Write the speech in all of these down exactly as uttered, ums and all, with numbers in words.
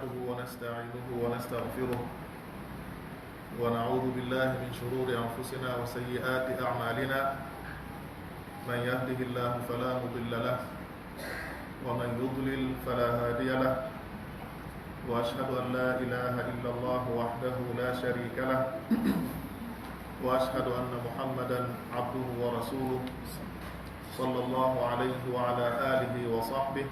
نحمده ونستعينه ونستغفره، ونعوذ بالله من شرور أنفسنا وسيئات أعمالنا. من يهده الله فلا مضل له، ومن يضلل فلا هادي له، وأشهد أن لا إله إلا الله وحده لا شريك له، وأشهد أن محمدا عبده ورسوله، صلى الله عليه وعلى آله وصحبه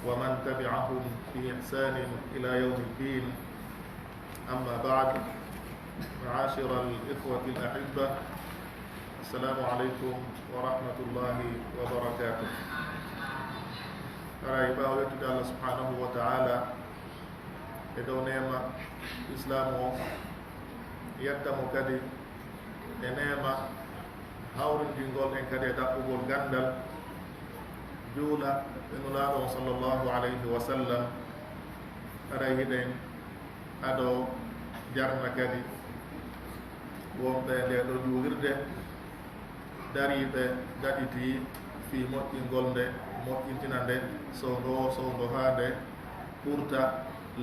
ومن تبعهم بإحسان إلى يوم الدين. أما بعد، معاشر الإخوة الأحبة، السلام عليكم ورحمة الله وبركاته. Haray ɓaawo yettude Allah subhanahu wa ta'ala e dow neema Islaamu o, yetta mo kadi e neema hawrindingol en kadi e ɗaɓɓugol ganndal, juula e Nulaaɗo on sallallahu alayhi wa sallam, haray hiɗen ado jarna kadi wonɓe e ndee ɗoo juulirde, dariiɓe daɗitii fii moƴƴingol nde, moƴƴintina nde, sowndo o sowndo haa nde ɓurta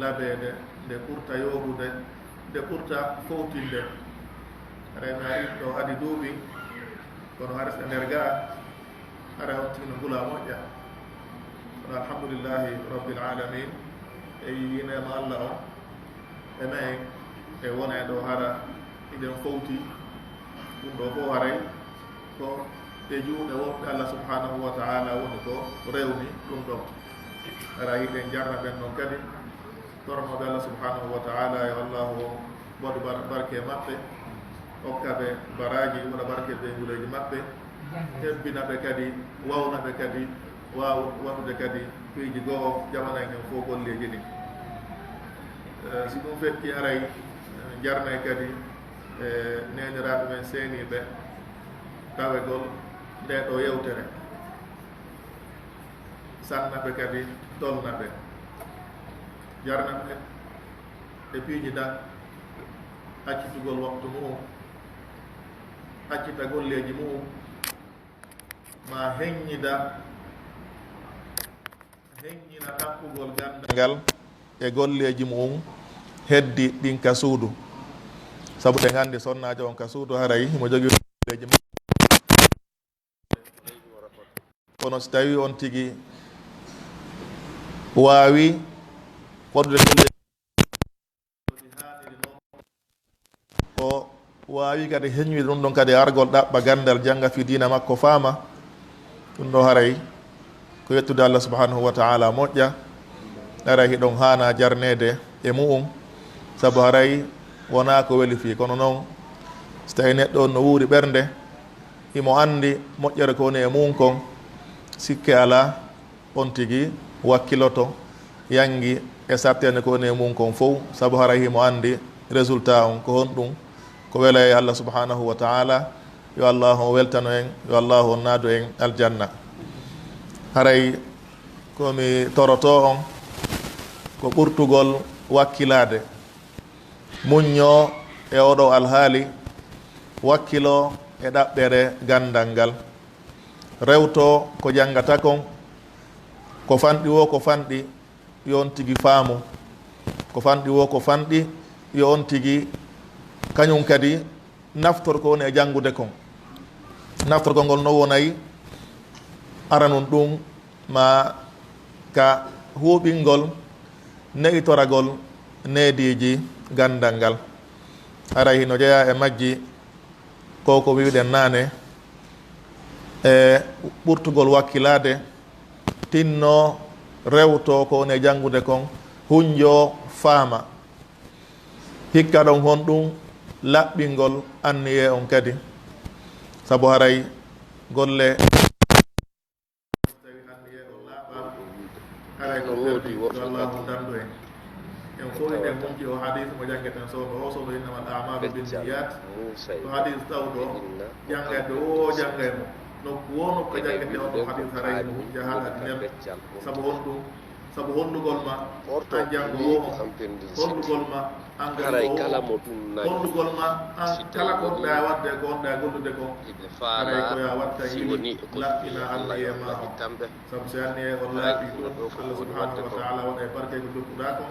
labeede, nde ɓurta yooɗude, nde ɓurta fowtinde. Haray mi arii ɗoo adii duuɓi, kono haray si e nder gaa, haray on tigi no ngula moƴƴa. Kono alhamdulillahi rabbil alamin, e yiineema Allah on, e men, e wona e ɗoo hara hiɗen fowti. Ɗum ɗoo fof haray ko e juuɗe woɗɓe Allah subhanahu wa ta'ala woni ko rewni ɗum ɗon. Haray hiɗen jarna ɓen ɗon kadi, tornooɓe Allah subhanahu wa ta'ala, yo Allahu o waɗu bar-, barke e maɓɓe, hokka ɓe baraaji, waɗa barke e ɓeynguleeji maɓɓe, hebbina ɓe kadi, wawna ɓe kadi, waaw waɗude kadi piiji goo, jaɓana en fof golleeji ɗin. Eh, si ɗum feƴƴi haray, eh, jarnay kadi, eh, neeniraaɓe men seeniiɓe tawegol ndee ɗoo yewtere. Sanna ɓe kadi, tolna ɓe. Jarna ɓe e piiji dan, accitugol waktu mu'um, accita golleeji mu'um, ma heññida, heññina ɗaɓɓugol ganndal ngal e golleeji mu'um heddi ɗin ka suudu. Sabu ɗen anndi sonnaajo on ka suudu haray himo jogii golleeji makko. Kono si tawii on tigi waawi waɗude golleeji o waawi kadi heññude ɗum ɗon kadi argol ɗaɓɓa ganndal, jannga fii diina makko, faama. Ɗum ɗoo haray ko yettude Allah subhanahu wa ta'ala moƴƴa. Haray hiɗon haana jarneede e mu'um, sabu haray wonaa ko weli fii. Kono non, si tawii neɗɗo on no wuuri ɓernde, himo anndi moƴƴere ko woni e mu'um kon, sikke alaa, on tigi wakkiloto, yanngi e satteende ko woni e mum kon fow, sabu haray himo anndi résultat on ko honɗum, ko wela e Allah subhanahu wa ta'ala. Yo Allahu on weltano en, yo Allahu on naadu en aljanna. Haray ko mi torotoo on ko ɓurtugol wakkilaade, muññoo e oo ɗoo alhaali, wakkiloo e ɗaɓɓere ganndal ngal. Rewtoo ko janngata kon, ko fanɗi woo ko fanɗi, yo on tigi faamu. Ko fanɗi woo ko fanɗi, yo on tigi kañum kadi naftor ko woni e janngude kon. Naftorgol ngol no wonay aranun ɗum ma ka huuɓingol, ne'itoragol neediiji ganndal ngal. Haray hino jeyaa e majji ko ko wi'uɗen naane e ɓurtugol wakkilaade, tinnoo, rewtoo ko woni e janngude kon, huñjoo, faama. Hikka ɗon honɗum laɓɓingol anniyee on kadi, sabu haray golle Tawi hannde on laaɓaama, haray ko no woodi woɓɓe kadi. Allahu dandu en. En fof eɗen hunci o hadis mo janngeten soono o, soono innamal a'malu binniyat. Ko hadis tawɗo janngayɓe o janngay mo. Nokku o nokku janngete on ɗo hadis haray no hujja haa adinel. Sabu honɗum? Sabu hollugol ma an janngo woo on, hollugol ma an gari woo on, hollugol ma an kala ko ɗa waɗde ko on ɗa gollude ko. Haray ko ya watta yili laɓɓina anniye ma on. Sabu si anniye on laaɓi ɗum, Allah subhanahu wa ta'ala waɗa e barke ko jokkuɗa ko,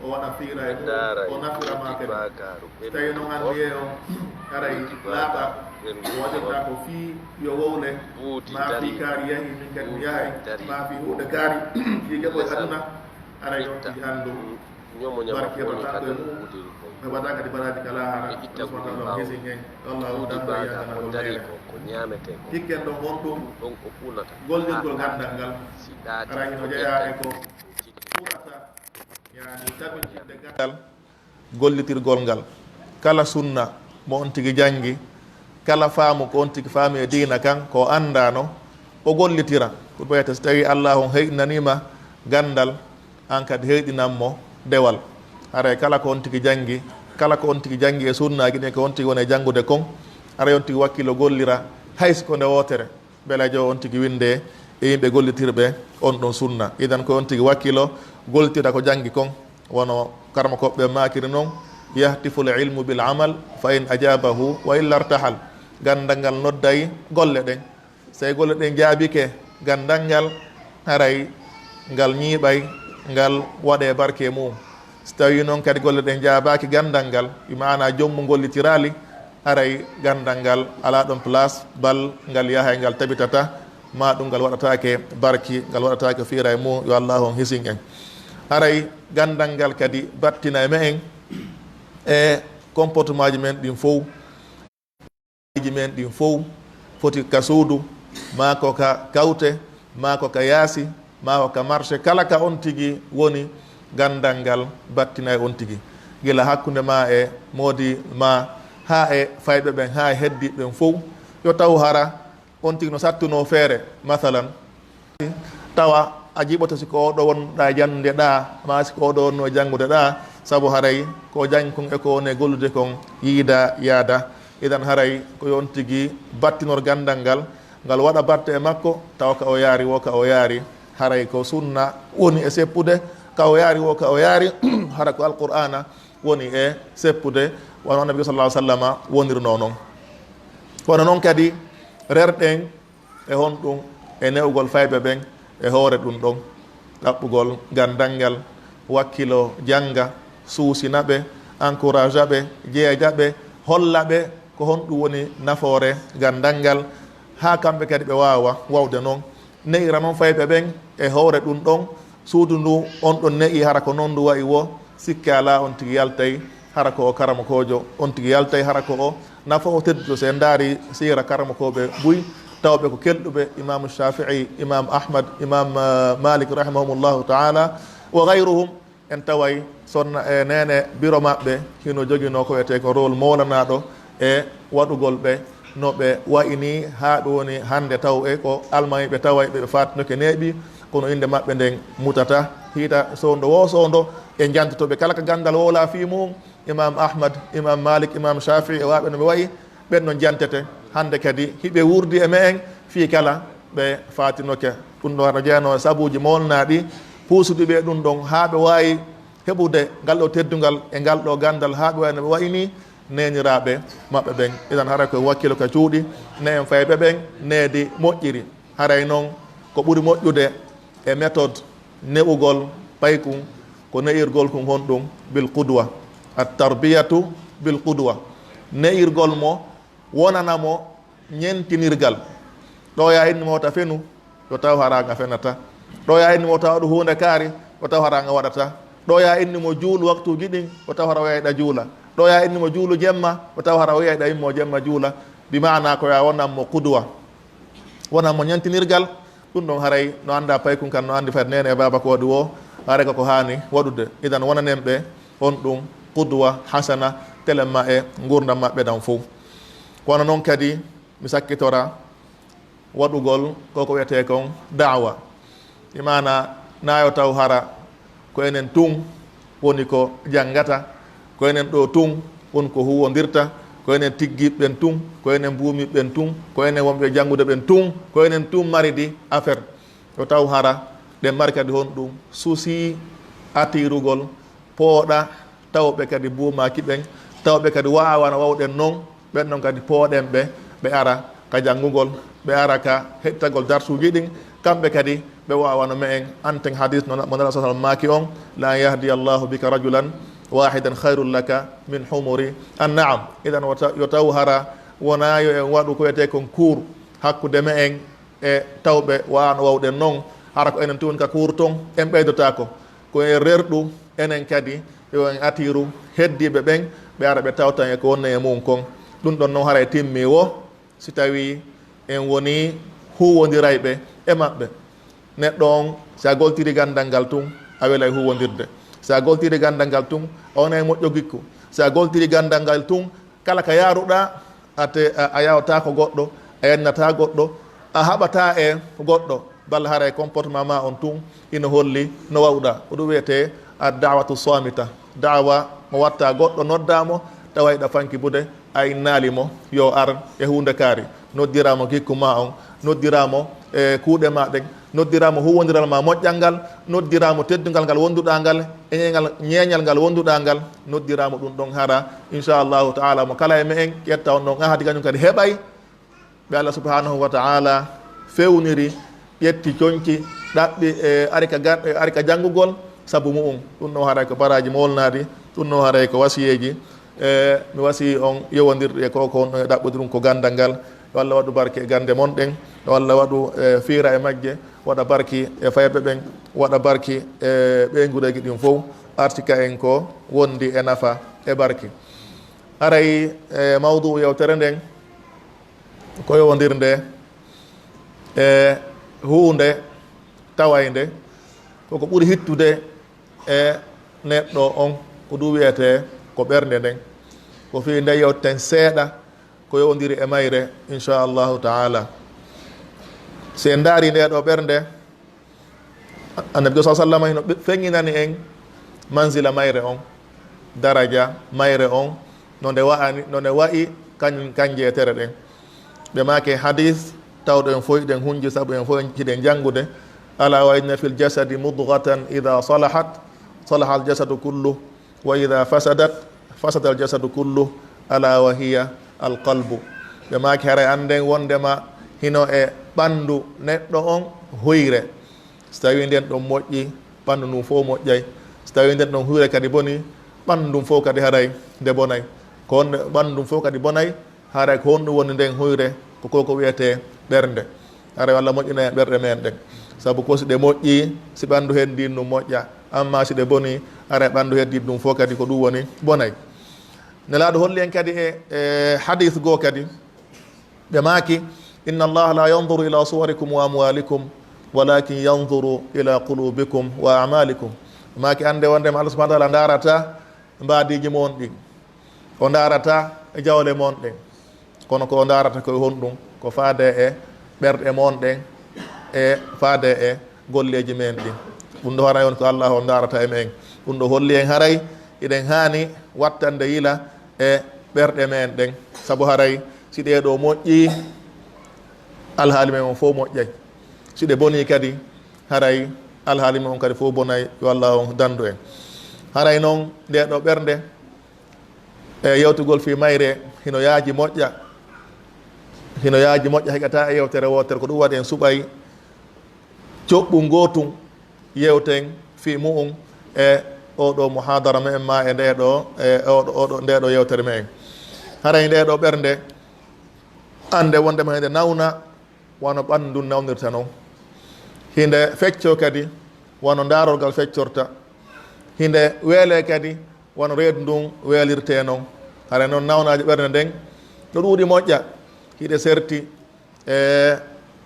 o waɗa fiira e ɗum, o nafira ma kadi. Tawi noon anniye on haray laaɓa, waɗirta ko fii yo wowle, ma fii kaari yahi, min kadi mi yahay, ma fii huunde kaari, fii geɓoy aduna, haray on tigi anndu barke heɓata ko e mum, heɓata kadi baraaji ka laahara. Subhanahu wa ta'ala hisin en. Wallahu ta'ala yantanagol meere. Hikken ɗon on ɗum gollirgol ganndal ngal, haray hino jeyaa e ko ɓurata, yaani, tabitinde ganndal gollitirgol ngal. Kala sunna mo on tigi janngi, kala faamu ko on tigi faami e diina kan, ko o anndaano, o gollitira. Ko ɗum wiyata, si tawii Allaahu on heyɗinanii ma ganndal, aan kadi heyɗinan mo dewal. Haray kala ko on tigi janngi, kala ko on tigi janngi e sunnaaji ɗin, ko on tigi woni e janngude kon, haray on tigi wakkilo gollira, hay si ko nde wootere. Belajo on tigi winde e yimɓe gollitirɓe on ɗon sunna. Idan ko on tigi wakkilo gollitira ko janngi kon. Wano karamokooɓe maakiri non, "Yahtiful ilmu bil amal, fa in ajabahu, wa illa irtahal." Ganndal ngal nodday golle ɗen. Sey golle ɗen jaabike ganndal ngal, haray ngal ñiiɓay, ngal waɗe barke mum. Si tawii noon kadi golle ɗen jaabaaki ganndal ngal, bi maana joom mum gollitiraali, haray ganndal ngal alaa ɗon place, bal ngal yahay, ngal tabitata, ma ɗum ngal waɗataake barki, ngal waɗataake fiira e mum, yo Allaahu on hisin en. Haray ganndal ngal kadi battina e me'en e comportement ji men ɗin fow. Ji men ɗin fow foti ka suudu, maa ko ka kawte, maa ko ka yaasi, maa ko ka marché, kala ka on tigi woni, ganndal ngal battina e on tigi. Gila hakkunde maa e moodi maa, haa e fayɓe ɓen, haa e heddiiɓe ɓen fow. Yo taw hara on tigi no sattunoo feere, masalan, tawa a jiɓoto si ko oo ɗoo wonɗaa janngude ɗaa, maa si ko oo ɗoo wonnoo janngude ɗaa, sabu haray ko janngi kon e ko woni e gollude kon yiida yaada. Idan haray ko yo on tigi battinor ganndal ngal, ngal waɗa batte e makko, tawa ka o yaari woo ka o yaari, haray ko sunna woni e seppude, ka o yaari woo ka o yaari, hara ko Alqur'aana woni e seppude, wano Annabi sallallahu alaihi wasallama wonirnoo non. Kono noon kadi, rerɗen e honɗum? E ne'ugol fayɓe ɓen e hoore ɗum ɗon, ɗaɓɓugol ganndal ngal, wakkilo jannga, suusina ɓe, encouragea ɓe, jeeja ɓe, holla ɓe ko honɗum woni nafoore ganndal ngal, haa kamɓe kadi ɓe waawa wawde noon. Ne'ira noon fayɓe ɓen e hoore ɗum ɗon, suudu ndu on ɗon ne'i, hara ko noon ndu wa'i woo, sikke alaa on tigi yaltay hara ko o karamokoojo, on tigi yaltay hara ko o nafoowo tedduɗo. So en ndaari siira karamokooɓe buy, tawɓe ko kelɗuɓe, Imaamu Shaafi'i, Imaamu Ahmad, Imaamu, eh, Maalik rahimahumullahu ta'ala, wa gayruhum, en taway sonna e neene biro maɓɓe hino joginoo ko wiyetee ko rôle mawlanaaɗo e waɗugol ɓe no ɓe wa'i nii, haa ɓe woni hannde taw e ko almaami ɓe taway ɓe, ɓe faatinoke neeɓi, kono innde maɓɓe nden mutata. Hiita soondo woo soondo, e njantoto ɓe kala ka ganndal wowlaa fii mum, Imaam Ahmad, Imaam Maalik, Imaam Shaafi'i e waaɓe no ɓe wa'i, ɓen non njantete. Hannde kadi hiɓe wuurdi e me'en fii kala ɓe faatinoke. Ɗum ɗoo hara jeyanoo e sabuuji mawlanaaɗi puusuɗi ɓe ɗum ɗon haa ɓe waawi heɓude ngal ɗoo teddungal e ngal ɗoo ganndal haa ɓe wa'i no ɓe wa'i nii, neeniraaɓe maɓɓe ɓen. Idan haray ko en wakkilo ka cuuɗi, ne'en fayɓe ɓen needi moƴƴiri. Haray non ko ɓuri moƴƴude e méthode ne'ugol paykun ko ne'irgol kun honɗum? Bil qudwa. At tarbiyatu bil qudwa. Ne'irgol mo, wonana mo ñentinirgal. Ɗo ya inni mo wota fenu, yo taw hara nga fenata. Ɗo ya inni mo wota waɗu huunde kaari, yo taw hara nga waɗata. Ɗo ya inni mo juulu waktuuji ɗin, yo taw hara o yayɗa juula. Ɗo ya inni mo juulu jemma, yo taw hara o yayɗa immo jemma juula. Bi maana ko ya wonan mo qudwa, wonan mo ñentinirgal. Ɗum ɗon haray no annda paykun kan, no anndi fayde neene e baaba kooɗi woo, haray ko ko haani waɗude. Idan wonanen ɓe on ɗum qudwa hasana, telemma e ngurdam maɓɓe ɗam fow. Kono noon kadi mi sakkitora waɗugol ko ko wiyetee kon da'wa. Bi maana na yo taw hara ko enen tun woni ko janngata, ko enen ɗoo tun woni ko huwondirta, ko enen tiggiiɓe ɓen tun, ko enen buumiiɓe ɓen tun, ko enen wonɓe janngude ɓen tun, ko enen tun mari ɗi affaire. Yo taw hara Ɗen mari kadi honɗum? Suusi atirugol, pooɗa tawɓe kadi buumaaki ɓen, tawɓe kadi waawana wawɗen non, ɓen non kadi pooɗen ɓe, ɓe ara ka janngugol, ɓe ara ka heɗitagol darsuuji ɗin, kamɓe kadi ɓe waawano me'en. Anten hadis no mo Nala sallam maaki on, "La an yahdiya Allahu bika rajulan wahidan khairul laka min humuri an na'am." Idan wata, yo taw hara wona yo en waɗu ko wiyetee kon kuur hakkude me'en e tawɓe waano wawɗen non, hara ko enen tun woni ka kuur ton, en ɓeydotaako. Ko en rerɗu, enen kadi, yo en atiru heddiiɓe ɓen, ɓe ara ɓe tawtan e ko wonnoo e mu'un kon. Ɗun ɗon non haray timmi wo, si tawii en wonii huuwondirayɓe e maɓɓe. Neɗɗo on, si a goltiri ganndal ngal tun, a welay huuwondirde. Si a goltiri ganndal ngal tun, a wonay moƴƴo gikku. Si a goltiri ganndal ngal tun, kala ka yaaruɗaa, a te-, a, a yawtaako goɗɗo, a yennataa goɗɗo, a haɓataa e goɗɗo, bal haray comportement ma on tun ino holli no wawɗaa. Ko ɗum wiyetee ad-da'watu samita. Da'wa mo watta goɗɗo noddaa mo, tawa hiɗa fanki bude, a innaali mo yo ar e huunde kaari. Noddiraa mo gikku ma on, noddiraa mo e kuuɗe ma ɗen, noddiraa mo huuwondiral ma moƴƴal ngal, noddiraa mo teddungal ngal wonduɗaa ngal, e ñeeñal, ñeeñal ngal wonduɗaa ngal, noddiraa mo ɗum ɗon hara. Inchallahu taala, mo kala e me'en ƴetta on ɗon ahadi, kañum kadi heɓay ɓe Allah subhanahu wa taala fewniri, ƴetti conci, ɗaɓɓi, e, ari ka ga-, e, ari ka janngugol sabu mu'um. Ɗum ɗon haray ko baraaji molnaaɗi, ɗum ɗon haray ko wasiyeeji. E, mi wasii on yowondirde e ko, ko on ɗon e ɗaɓɓude ɗum ko ganndal ngal. Yo Allah waɗu barke e gannde mon ɗen, yo Allah waɗu, e, fiira e majje, waɗa barki e fayɓe ɓen, waɗa barki e ɓeynguureeji ɗin fow, artika en ko wondi e nafa e barki. Haray, e, mawduu yewtere nden ko yowondirde e huunde tawaynde, koko ɓuri hittude e neɗɗo on, ko ɗum wiyetee ko ɓernde nden. Ko fii nde yewten seeɗa ko yowondiri e mayre, inchallahu taala. Si en ndaari nde ɗo ɓernde, Annabi sallallahu alaihi wasallam hino ɓe-, feŋŋinani en manzila mayre on, daraja mayre on, no nde wa'ani, no nde wa'i kañ-, kañje e tere ɗen. Ɓe maaki hadis tawɗo en foy ɗen hunji sabu en foy hiɗen janngude. "Ala wa inna fil jasadi mudghatan idha salahat, salaha al jasadu kullu, wa idha fasadat, fasada al jasadu kullu, ala wa hiya al qalbu." Ɓe maaki haray annden wondema hino e ɓanndu neɗɗo on huyre. Si tawii nden ɗon moƴƴi, ɓanndu ndun fow moƴƴay. Si tawii nden ɗon huyre kadi boni, ɓanndu ndun fow kadi haray nde bonay. Ko honde ɓanndu ndun fow kadi bonay, haray ko honɗum woni nden huyre? Ko ko, ko wiyetee ɓernde. Haray Allah moƴƴinay ɓerɗe men ɗen. Sabu ko si ɗe moƴƴi, si ɓanndu heddi ndun moƴƴa. Amma si ɗe boni, haray ɓanndu heddi ndun fow kadi ko ɗum woni bonay. Nelaaɗo holli en kadi e, e hadis goo kadi, ɓe maaki, "Inna Allaha la yanzuru ila suwarikum wa amwalikum, walakin yanzuru ila qulubikum wa a'malikum." Ɓe maaki, "Annde wondema Allah subhanahu wa taala ndaarata mbaadiiji mon ɗin, o ndaarata jawle mon ɗen, kono ko o ndaarata ko e honɗum? Ko faade e ɓerɗe mon ɗen, e faade e golleeji men ɗin." Ɗum ɗo haray on ko Allah o ndaarata e men. Ɗum ɗo holli en haray iɗen haani wattande yila e ɓerɗe men ɗen. Sabu haray si ɗee ɗo moƴƴi, alhaali men on fow moƴƴay. Si ɗe boni kadi, haray alhaali men on kadi fow bonay. Yo Allah on dandu en. Haray non, nde ɗo ɓernde, e yewtugol fii mayre, hino yaaji moƴƴa. Hino yaaji moƴƴa, heƴata e yewtere wootere. Ko ɗum waɗi en suɓay coɓɓu ngootum yewten fii mu'um e oɗo muhadara me'en ma e nde ɗo, e oɗo, oɗo, nde ɗo yewtere me'en. Haray nde ɗo ɓernde, annde wondema hinde nawna wano ɓanndu ndun nawnirta non. Hinde fecco kadi wano ndaarorgal feccorta. Hinde weele kadi wano reedu ndun weelirte non. Haray non nawnaaje ɓernde nden no ɗuuɗi moƴƴa. Hiɗe serti e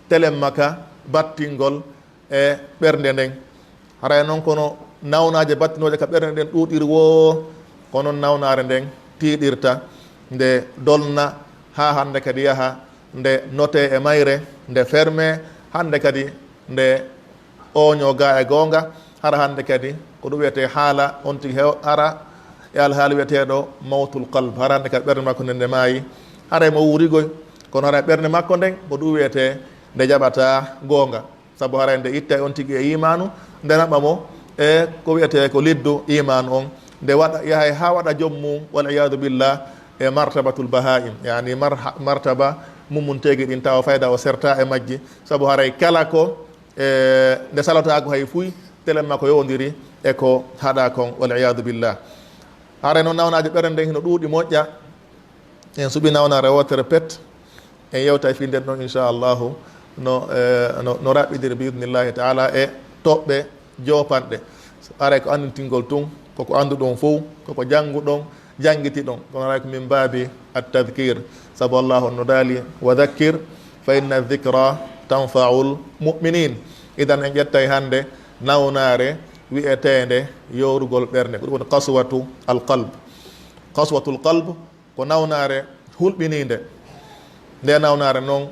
telemma ka battingol e ɓernde nden. Haray non kono nawnaaje battinooje ka ɓernde nden ɗuuɗiri woo, ko non nawnaare nden tiiɗirta, nde dolna haa hannde kadi yaha, nde notee e mayre, nde fermee, hannde kadi nde ooñoo gaa e goonga. Hara hannde kadi ko ɗum wiyetee haala on tigi hew-, hara e alhaali wiyeteeɗo mawtul qalb. Hara hannde kadi ɓernde makko nden nde maayi. Haray mo wuurigoy, kono hara ɓernde makko nden ko ɗum wiyetee nde jaɓataa goonga. Sabu haray nde itta e on tigi e imaanu, nde naɓa mo e ko wiyetee ko liddu imaanu on, nde waɗa, yahay haa waɗa joom mum, wal iyaadu billah, e martabatul bahaim, yani mar-, martaba mummunteeji ɗin, tawa fayda o serta e majji, sabu haray kala ko, e, nde salotaako hay fuy, telen makko yowondiri e ko haɗa kon, wal iyaadu billah. Haray noon nawnaaje ɓernde nden hino ɗuuɗi moƴƴa, en suɓi nawnaare wootere pet, en yewtay fii nden ɗon, inchallahu, no, eh, no, no raɓɓidiri, bi idnillahi taala, e toɓɓe joopanɗe. Haray ko anndintingol tun, koko annduɗon fow, koko jannguɗon, janngitiɗon. Kono haray ko min baabi at-tadhkir. Sabu Allahu on no daali, "Wa dhakkir fa inna dhikra tanfa'ul mu'minin." Idan en ƴettay hannde nawnaare wi'eteende yoorugol ɓernde. Ko ɗum woni qaswatu al-qalb. Qaswatul qalb ko nawnaare hulɓiniinde. Nde nawnaare noon,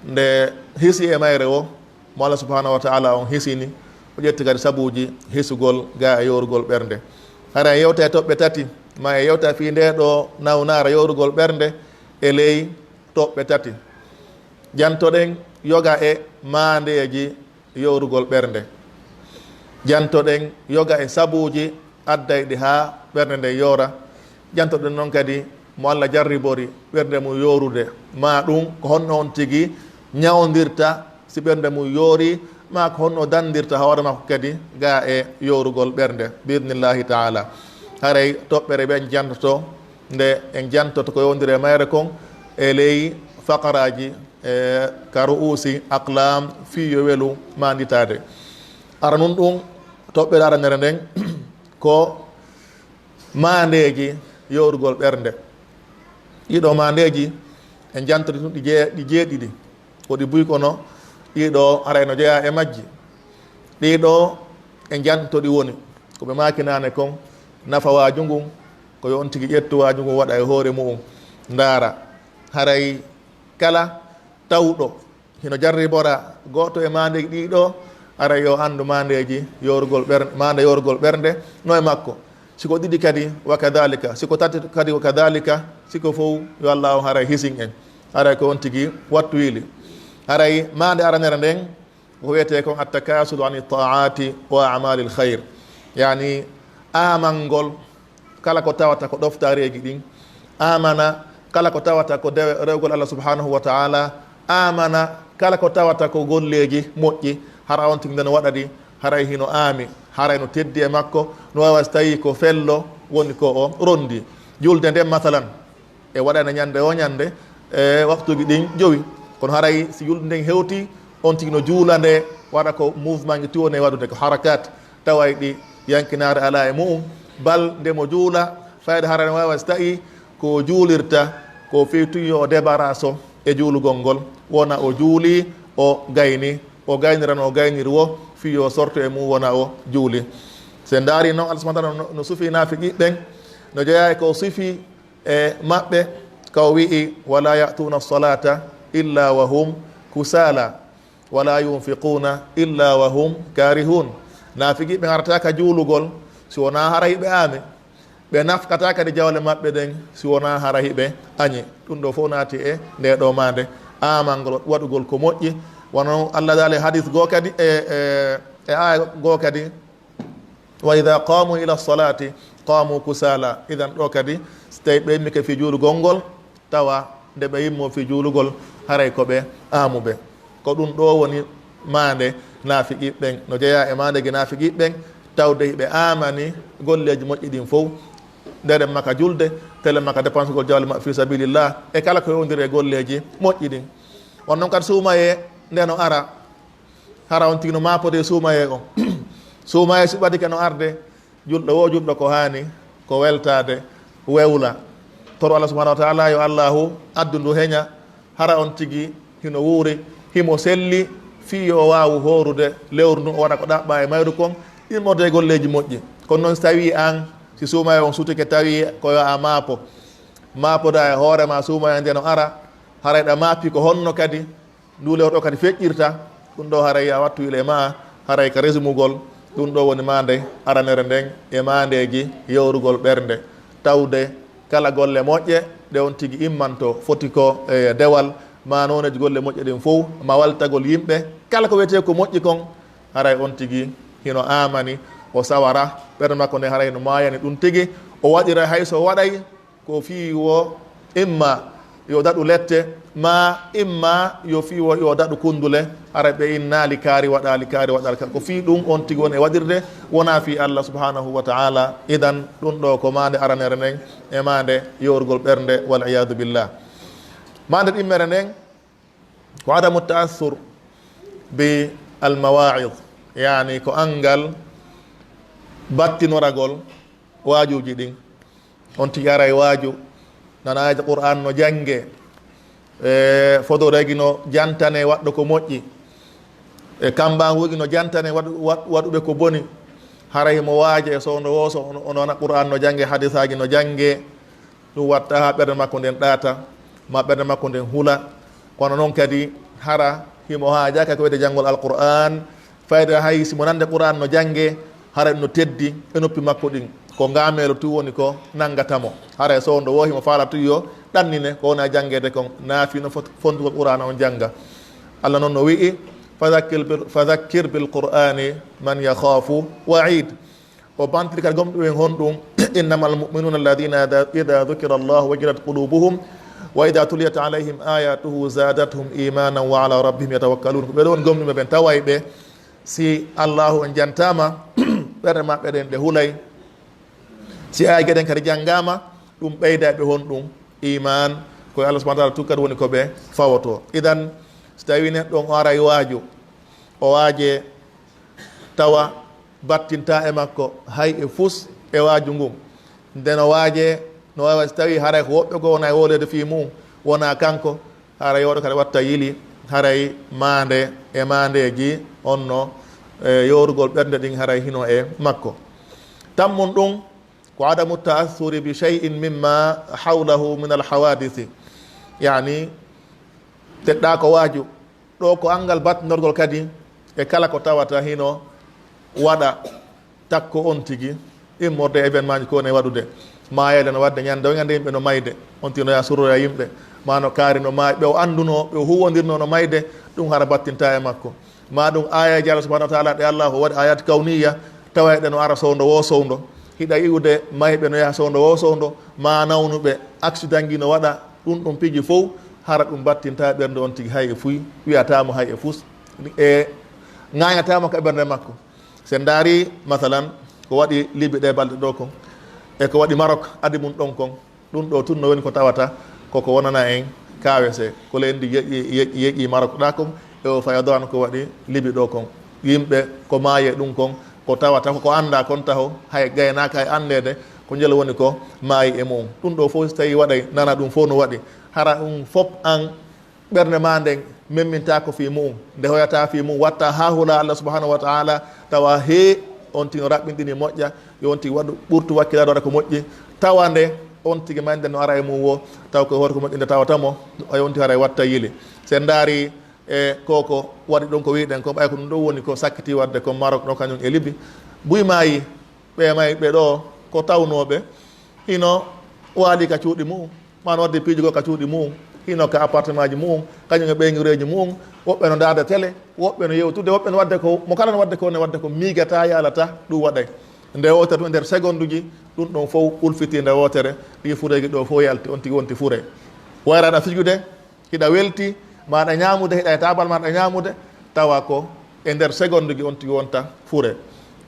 nde hisi e mayre o, mo Allah subhanahu wa taala on hisini, o ƴetti kadi sabuuji hisugol ga e yoorugol ɓernde. Hara en yewta e toɓɓe tati, ma en yewta fii nde ɗo nawnaare yoorugol ɓernde e ley toɓɓe tati. Jantoɗen yoga e maandeeji yoorugol ɓernde. Jantoɗen yoga e sabuuji addayɗi haa ɓernde nden yoora. Jantoɗen noon kadi mo Allah jarribori ɓernde mum yoorude, ma ɗum ko honno on tigi ñawdirta si ɓernde mum yoori, ma ko honno dandirta hoore makko kadi ga e yoorugol ɓernde, bi idnillahi taala. Haray toɓɓere ɓe en jantoto, nde en jantoto ko yowndiri e mayre kon e ley faqaraaji, e ka ru'uusi aqlaam, fii yo welu maanditaade. Ara nun ɗum, toɓɓere aranere nden ko maandeeji yoorugol ɓernde. Ɗiɗo maandeeji en jantoti ɗum ɗi jee-, ɗi jeeɗiɗi. Ko ɗi buy kono ɗiɗo arayno jeyaa e majji. Ɗiɗo en janto ɗi woni ko ɓe maakinaane kon, nafa waaju ngun, ko yo on tigi ƴettu waaju ngun waɗa e hoore mu'un, ndaara. Haray kala tawɗo hino jarribora gooto e maandeeji ɗiɗo, aray yo anndu maandeeji yoorugol ɓernde, maande yoorugol ɓernde no e makko. Si ko ɗiɗi kadi, wa kadhalika. Si ko tati kadi, wa kadhalika. Si ko fow, yo Allah on haray hisin en. Haray ko on tigi wattu yili. Haray maande aranere nden, ko wiyetee kon at-takasulu ani taati wa amalil khayr. Yani, aamangol kala ko tawata ko ɗoftareeji ɗin, amana kala ko tawata ko dewe rewgol Allah subhanahu wa taala, amana kala ko tawata ko golleeji moƴƴi, hara on tigi nden waɗa ɗi, haray hino aami, haray no teddi e makko, no waawa si tawi ko fello woni ko o rondi. Julde nden, masalan, e waɗana ñande o ñande, e waktuuji ɗin jowi. Kono haray si julde nden hewti, on tigi no juula nde, waɗa ko mouvement ji tuwone waɗude, ko harakat, taway ɗi yankinaare alaa e mu'um. Bal nde mo juula, fayda haray no waawa si tawi ko juulirta, ko fii tun yo o debaraso e juulugol ngol, wona o juuli, o gayni, o gaynira no o gayniri wo, fii yo sorto e mum wona o juuli. Si en ndaari noon, Allah subhanahu wa taala no, no sufi naafiqi ɓen, no jeyaa e ko sufi e maɓɓe, ka o wi'i, "Wala ya'tuna salata illa wa hum kusala, wala yunfiquna illa wa hum karihun." Naafiqi ɓen arata ka juulugol si wonaa haray ɓe aami. Ɓe nafkata kadi jawle maɓɓe ɗen si wonaa hara hiɓe añi. Ɗum ɗo fof naati e nde ɗo maande, aamangol, waɗugol ko moƴƴi. Wano Allah daali hadis goo kadi, e, e, e aya goo kadi, "Wa idha qamu ila salati qamu kusala." Idan ɗo kadi, so tawi ɓe immike fii juulugol ngol, tawa nde ɓe immo fii juulugol, haray ko ɓe aamuɓe. Ko ɗum ɗo woni maande naafiqi ɓen, no jeyaa e maandeeji naafiqi ɓen, tawde hiɓe aamani golleeji moƴƴi ɗin fow, nderen maka julde, telen maka dépensegol jawle maɓɓe fii sabilillah, e kala ko yowndiri e golleeji moƴƴi ɗin. On non kadi suumayee nde no ara, hara on tigi no maapodee suumayee on. Suumayee si ɓadike no arde, julɗo wo julɗo ko haani ko weltaade, wewla. Toro Allah subhanahu wa taala yo Allahu addu ndu heña, hara on tigi hino wuuri, himo selli, fii yo o waawu hoorude lewru ndun, o waɗa ko ɗaɓɓaa e mayru kon, immorde e golleeji moƴƴi. Kono non si tawii an, si suumayee on sutike, tawii ko yo a maapo, maapodaa e hoore maa suumayee nde no ara, haray ɗa maapi ko honno kadi ndu lewru ɗo kadi feƴƴirta, ɗum ɗo haray a wattu ile ma, haray ka resumugol, ɗum ɗo woni maande aranere nden e maandeeji yowrugol ɓernde, tawde kala golle moƴƴe ɗe on tigi immanto foti ko e dewal, ma nooneeji golle moƴƴe ɗin fow, ma weltagol yimɓe, Kala ko wiyetee ko moƴƴi kon, haray on tigi hino aamani, o sawara, ɓernde makko nde haray no maayani ɗum tigi, o waɗira hay so waɗay ko fii wo imma yo daɗu lette, ma imma yo fii wo yo daɗu kundule, haray ɓe innaali kaari waɗaali, kaari waɗaali, ka-, ko fii ɗum on tigi woni e waɗirde, wonaa fii Allah subhanahu wa ta'ala. Idan, ɗum ɗo ko maande aranere nden e maande yorugol ɓernde, wal iyadu billah. Maande ɗimmere nden, ko adamu ta'assur bi al mawa'id, yani ko anngal battinoragol waajuuji ɗin. On tigi aray waaju, nana aayeeje Qur'an no jannge, e fodoreegi no jantane waɗɗo ko moƴƴi, e kambanguuji no jantane waɗu-, waɗ-, waɗuɓe ko boni. Haray mo waaje e sowndo woo so ono, ono wana Qur'an no jannge, hadisaaji no jannge, ɗum watta haa ɓernde makko nden ɗaata, ma ɓernde makko nden hula. Kono noon kadi, hara himo haajaaka ko wiyetee janngol Alqur'aan, fayda hay si mo nande Qur'aan no jannge, hara ɗum no teddi e noppi makko ɗin. Ko ngaameelo tun woni ko nanngata mo. Hara e sowndo woo himo faala tun yo ɗannine ko wona janngeede kon, naa fii no fot-, fontugol Qur'aana on jannga. Allah noon no wi'i, "Fadhakkir bil, fadhakkir bil Qur'aani man yakhaafu wa'iid." O bantiri kadi gomɗuɓe ɓen honɗum, "Innamal mu'minuuna alladhiina idha, idha dhukira Allahu wajilat qulubuhum, wa idha tuliyat alayhim ayatuhu zadathum imanan wa ala rabbihim yatawakkalun." Ko ɓe ɗon gomɗuɓe ɓen taway ɓe, si Allahu on jantaama, ɓerɗe maɓɓe ɗen ɗe hulay. Si aayeeje ɗen kadi janngaama, ɗum ɓeyday ɓe honɗum? Iman. Ko e Allah subhanahu wa ta'ala tun kadi woni ko ɓe fawoto. Idan, si tawi neɗɗo on o aray waaju, o waaje, tawa battinta e makko hay e fus e waaju ngun. Nde no waaje, no waawi so tawi haray ko woɓɓe goo wona e wooleede fii mum, wona kanko, haray oɗo kadi watta yili, haray maande e maandeeji on no, e, yoorugol ɓernde ɗin haray hino e makko. Tammun ɗum ko adamu ta'assuri bi shay'in mimma hawlahu min al hawadisi. Yani, teɗɗa ko waaju, ɗo ko anngal battinorgol kadi e kala ko tawata hino waɗa takko on tigi, immorde e événement ji ko woni e waɗude. Maayeele no waɗde ñande o ñande yimɓe no mayde, on tigi no yaha surroya yimɓe, ma no kaari no maayi, ɓe o anndunoo, ɓe o huwwondirnoo no mayde, ɗum hara battinta e makko. Ma ɗum aayeeje Allah subhanahu wa ta'ala ɗe Allah o waɗi ayat kawniya, tawa ɗe no ara sowndo woo sowndo. Hiɗa iwude mayɓe no yaha sowndo woo sowndo, ma nawnuɓe, accident ji no waɗa, ɗum ɗum piiji fow, hara ɗum battinta ɓernde on tigi hay e fuy, wiyataamo hay e fus, e ŋaañataamo ka ɓernde makko. Si en ndaari, masalan, ko waɗi Libi ɗee balɗe ɗoo kon, e ko waɗi Marok adi mum ɗon kon, ɗum ɗoo tun no woni ko tawata koko wonana en kaawese, ko leydi yeƴƴi, yeƴƴi, yeƴƴi Marok ɗaa kon, e o fayadoan ko waɗi Libi ɗoo kon. Yimɓe ko maayi e ɗum kon, ko tawata ko, ko anndaa kon taho, hay gaynaaka e anndeede ko njel woni ko maayi e mum. Ɗum ɗoo fof si tawii waɗay, nana ɗum fof no waɗi, hara ɗum fof an ɓernde maa nden memmintaa ko fii mu'un, nde hoyataa fii mu'un, watta haa hula Allah subhanahu wa ta'ala, tawa hee on tigi no raɓɓinɗini moƴƴa, yo on tigi waɗu ɓurtu wakkilaade waɗa ko moƴƴi, tawa nde on tigi mayde no ara e mum wo, taw ko hoore ko moƴƴi nde tawata mo, o yo on tigi haray watta yili. Si en ndaari e ko ko waɗi ɗum ko wi'ɗen ko, ɓay ko ɗum ɗo woni ko sakkiti waɗde ko Maroc ɗo kañum e Libi, buy maayi. Ɓe may ɓe ɗo ko tawnooɓe hino waali ka cuuɗi mu'un, ma no wadde piiji goo ka cuuɗi mu'un, hino ka appartement ji mu'un, kañum e ɓeynguureeji mu'un, woɓɓe no ndaarda télé, woɓɓe no yewtude, woɓɓe no wadde ko, mo kala no wadde ko, ne wadde ko miigata yaalata, ɗum waɗay. Nde wootere tun e nder segonduji, ɗum ɗon fow ulfitii nde wootere, ɗi fureeji ɗo fow yalti, on tigi wonti fure. Wayra aɗa fijude, hiɗa welti, ma aɗa ñaamude, hiɗa e taabal ma aɗa ñaamude, tawa ko e nder segonduji on tigi wonta fure.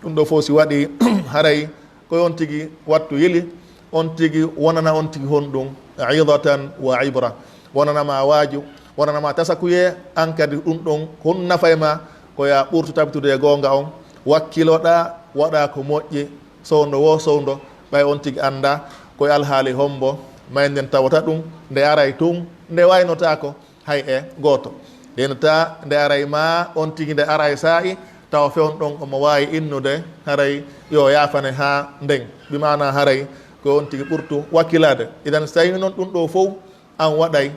Ɗum ɗo fof si waɗi, haray ko on tigi wattu yili, on tigi wonana on tigi honɗum, idatan wa ibra. Wonana ma waaju, wonana ma tasakuye, an kadi ɗum ɗon ko honɗum nafa e ma, ko ya ɓurtu tabitude e goonga on, wakkiloɗa, waɗa ko moƴƴi, sowndo wo sowndo, ɓay on tigi annda ko e alhaali hombo mayde nden tawata ɗum, nde aray tun, nde waynotaako hay e gooto. Nde no ta, nde aray ma on tigi, nde aray saa'i, tawa fewndo ɗon omo waawi innude, haray yo yaafane haa nden. Bi maana haray ko on tigi ɓurtu wakkilaade. Idan, so tawii noon ɗum ɗo fow an waɗay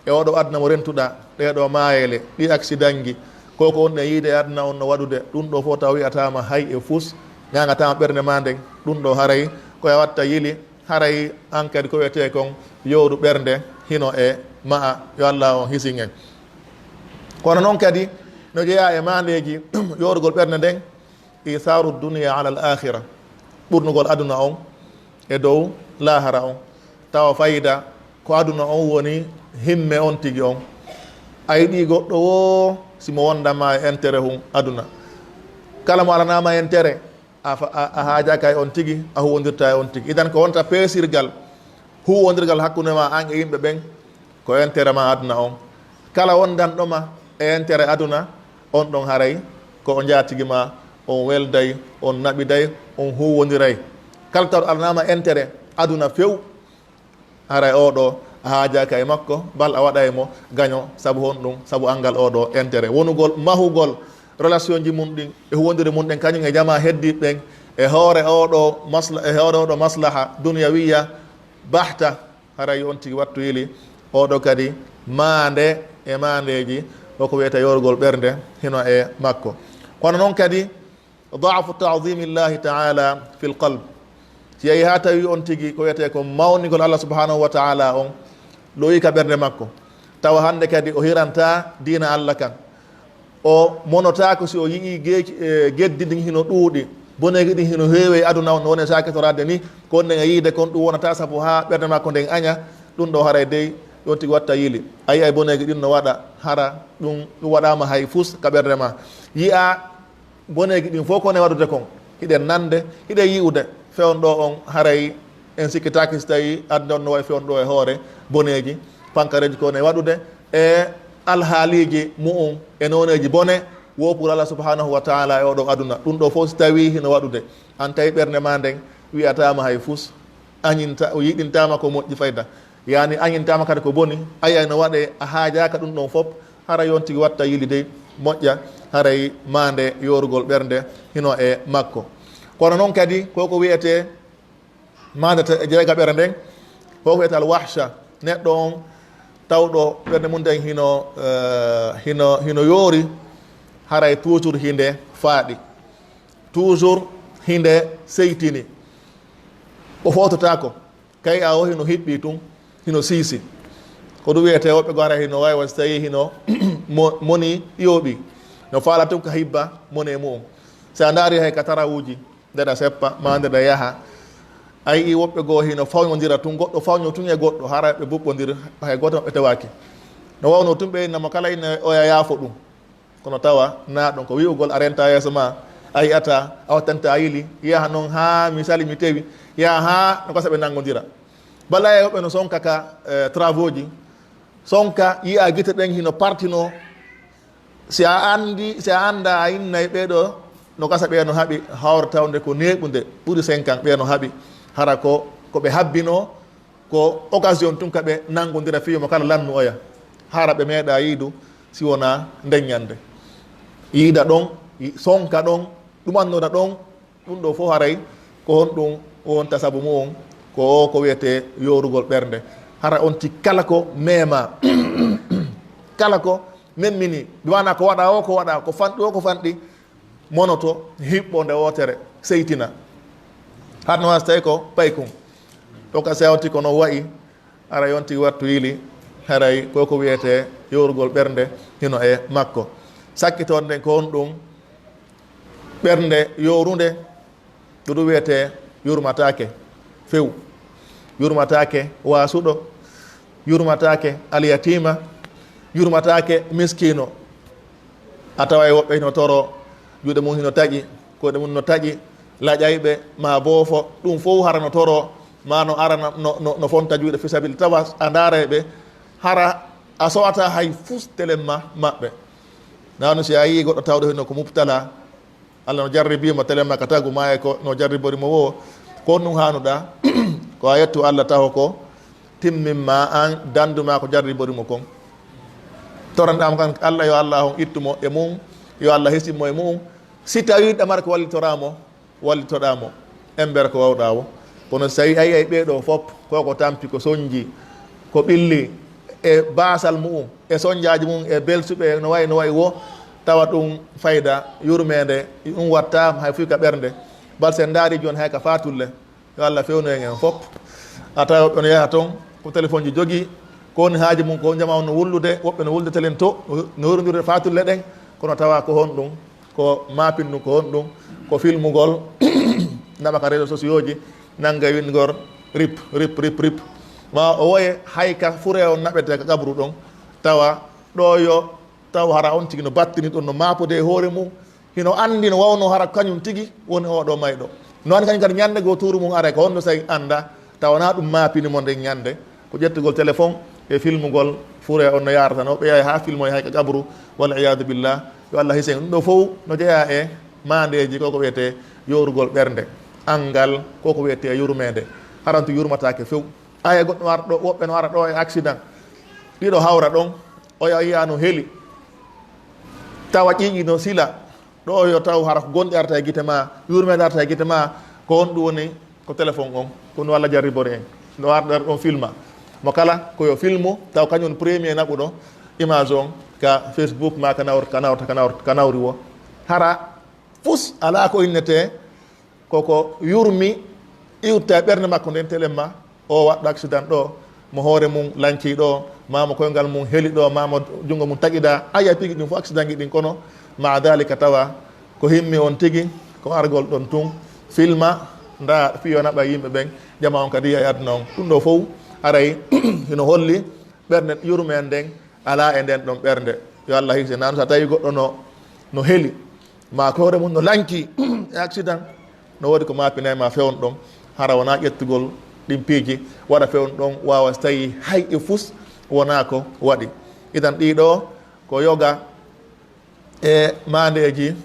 e oɗo aduna mo rentuɗaa, ɗee ɗo maayeele, ɗi accident ji, ko ko wonɗen yiide e aduna on no waɗude, ɗum ɗo fof taw wi'ataama hay e fus, ŋaaŋataama ɓernde maa nden, ɗum ɗo haray ko e watta yili, haray an kadi ko wiyetee kon yowru ɓernde hino e ma'a, yo Allah on hisin en. Kono noon kadi, No jeyaa e maandeeji yoorugol ɓernde nden, isaaru dunya ala al akhira, ɓurnugol aduna on e dow laahara on. Tawa fayda ko aduna on woni himme on tigi on. A yiɗi goɗɗo woo, si mo wondama e intérêt hun aduna. Kala mo alanaama intérêt, a fa-, a, a haajaaka e on tigi, a huwondirta e on tigi. Idan ko wonta peesirgal, huwondirgal hakkunde ma an e yimɓe ɓen, ko intérêt ma aduna on. Kala wondanɗo ma e intérêt aduna, on ɗon haray ko o njaatigi ma, on welday, on naɓiday, on huwondiray. Kala taw alanaama intérêt aduna few, haray oo ɗoo a haajaaka e makko, bal a waɗay mo gaño. Sabu honɗum? Sabu anngal oo ɗoo intérêt. Wonugol, mahugol relation ji mun ɗin e huwondire mun ɗen, kañum e jamaa heddiiɓe ɓen, e hoore oo ɗoo masla-, e hoore oo ɗoo maslaha duniyawiyya bahta, haray on tigi wattu yili. Oo ɗoo kadi maande e maandeeji, ko ko wiyetee yoorugol ɓernde hino e makko. Kono non kadi, da'fu ta'zimi Llahi ta'ala fil qalb. Si yahi haa tawi on tigi ko wiyetee ko mawningol Allah subhanahu wa ta'ala on lowi ka ɓernde makko, tawa hannde kadi o hirantaa diina Allah kan, o monotaako si o yi'ii geeci, e, geddi ɗin hino ɗuuɗi, boneeji ɗin hino heewi e aduna on, no woni e saakitoraade ni, ko nden e yiide kon, ɗum wonataa sabu haa ɓernde makko nden aña. Ɗum ɗoo haray dey, on tigi watta yili. A yi'ay boneeji ɗin no waɗa, hara ɗum, ɗum waɗaama hay fus ka ɓernde ma. Yi'aa boneeji ɗin fof ko ne waɗude kon, hiɗen nande, hiɗen yi'ude. Fewndo on, haray en sikkitaaki si tawi aduna on no wayi fewndo e hoore boneeji, pankareeji ko ne waɗude, e alhaaliiji mu'un e nooneeji bone, wo pour Allah subhanahu wa ta'ala e oo ɗoo aduna. Ɗum ɗoo fof si tawi hino waɗude, an tawi ɓernde ma nden wi'ataama hay fus, añinta, o yiɗintaama ko moƴƴi fayda. Yaani añintaama kadi ko boni, a yi'ay no waɗee, a haajaaka ɗum ɗon fof, hara yon tigi watta yili dey, moƴƴa, haray maande yoorugol ɓernde hino e makko. Kono non kadi, ko ko wiyetee maande te-, jeega ɓernde nden, ko ko wiyetee al wahsha, neɗɗo on tawɗo ɓernde mum nden hino, eh, hino, hino yoori, haray toujours hinde faaɗi, toujours hinde seytini, o foototaako. Kay a o hino hiɓɓi tun, hino siisi. Ko ɗum wiyetee woɓɓe goo hara hino wawi, wa si tawi hino mo-, moni yooɓi. No faala tun ka hibba mone mu'un. Si a ndaari hay ka tarawuuji, nde ɗa seppa, maa nde ɗa yaha, a yi'i woɓɓe goo hino fawñondira tun, goɗɗo fawño tun e goɗɗo, hara ɓe buɓɓondiri, hay gooto maɓɓe tewaaki. No wawno tun ɓe inna mo kala ine oya yaafo ɗum. Kono tawa na ɗum ko wi'ugol a renta yeeso ma, a yi'ata, a wattanta a yili, yaha noon haa misali mi tewi, yaha haa no gasa ɓe nanngondira. Bala e woɓɓe no sonka ka, eh, travaux ji, sonka yi'a gite ɗen hino partino. Si a anndi, si a annda a innay ɓee ɗoo no gasa ɓee no haɓi, hawre tawnde ko neeɓunde ɓuri senkan ɓee no haɓi, hara ko, ko ɓe habbino, ko occasion tun ka ɓe nanngondira fii mo kala lannu oya. Hara ɓe meeɗaa yiidu si wonaa nden ñannde. Yiida ɗon, yi-, sonka ɗon, ɗumannoda ɗon, ɗum ɗoo fof haray ko honɗum wonta sabu mu'un? Ko o ko wiyetee yoorugol ɓernde. Hara on ti kala ko meemaa, kala ko memmini, bi maanaa ko waɗaa o, ko waɗaa, ko fanɗi o, ko fanɗi, monoto, hiɓɓo nde wootere, seytina. Haɗno waasi tawi ko paykun. Ɗo ka sewti ko no wa'i, ara yonti wattu yili, haray ko ko wiyetee yoorugol ɓernde hino e makko. Sakkitoon nden ko honɗum? Ɓernde yoorunde, ɗum ɗum wiyetee yurmataake few. Yurmataake waasuɗo, yurmataake alyatiima, yurmataake miskiino. A taway woɓɓe hino toro, juuɗe mum hino taƴi, koyɗe mum no taƴi, laƴayɓe, maa boofo, ɗum fof hara no toro, maa no ara no, no, no, no fonta juuɗe fi sabil, tawa a ndaaray ɓe, hara a so'ata hay fus telemma maɓɓe. Nanu si a yii goɗɗo tawɗo hino ko mubtala, Allah no jarribii mo, telemma ka tagu maa e ko no jarribori mo woo, ko ɗum haanuɗaa, ko a yettu Allah taho ko timmimma an, dandu ma ko jarribori mo kon. Toranɗaa mo kan Allah, yo Allah on ittu mo e mum, yo Allah hisin mo e mum. Si tawii ɗamar ko wallitoraa mo, wallitoɗaa mo, embere ko wawɗaa wo. Kono si tawii a yi'ay ɓee ɗoo fof, ko ko tampi, ko sonji, ko ɓilli e baasal mu'um, e sonjaaji mum, e belsuɓe, no wayi, no wayi wo, tawa ɗum fayda, yurmeende, ɗum watta hay fuy ka ɓernde. Bal si en ndaari jooni hay ka faatulle, yo Allah fewnu en en fof. A tawa woɓɓe no yaha toon, ko telefonji jogii, ko woni haaji mum, ko jama on no wullude, woɓɓe no wulde telen to, no yorondirde faatulle ɗen, Kono tawa ko honɗum? Ko mappinɗum, ko honɗum? Ko filmugol, naɓa ka réseaux sociaux ji, nanga winndugol rip, rip, rip, rip. Ma o woye hay ka fure on naɓete ka qabru ɗon, tawa ɗo yo taw hara on tigi no battini ɗum, no maapude e hoore mum, hino anndi no wawno hara kañum tigi woni oɗo mayɗo. No anndi kañum kadi ñannde goo tuuru mum aray, ko honno sey annda, tawa na ɗum maapini mo nden ñannde? Ko ƴettugol téléphone e filmugol fure on no yaarata no ɓeya haa filmoye hay ka qabru, wal iyadu billah. Yo Allah hisen. Ɗum ɗo fow no jeyaa e maandeeji ko ko wiyetee yoorugol ɓernde. Anngal ko ko wiyetee yurmeende. Harantu yurmataake few. Aya goɗɗo no ara ɗo, woɓɓe no ara ɗo e accident. Ɗiɗo hawra ɗon, oya yiya no heli. Tawa ƴiiƴi no sila. Ɗo yo taw hara ko gonɗi arata e gite ma, yurmeende arata e gite ma, ko honɗum woni? Ko téléphone on, ko no Allah jarribori en. No arɗa ɗon filma. Mo kala ko yo filmu, taw kañum premier naɓuɗo image on ka Facebook ma, ka nawr-, ka nawrta, ka nawr-, ka nawri wo. Hara fus alaa ko innetee, koko yurmi, iwta e ɓernde makko nden telen ma, o waɗɗo accident ɗo, mo hoore mum lanci ɗo, ma mo koyngal mum heli ɗo, ma mo junngo mum taƴi ɗa. Aya pigi ɗum fof accident ji ɗin, kono ma dalika tawa ko himmi on tigi, ko argol ɗon tun, filma, nda fiyo naɓa yimɓe ɓen, jama on kadi e aduna on. Ɗum ɗo fof aray hino holli ɓernde yurmeen nden alaa e nden ɗon ɓernde. Yo Allah hikse. Nanu sa tawi goɗɗo no, no heli, ma ko hoore mum no lanci e accident, no woodi ko maapinay ma fewon ɗon, hara wona ƴettugol ɗin piiji, waɗa fewon ɗon, wawa so tawi hay e fus wona ko waɗi. Idan ɗiɗo ko yoga e maandeeji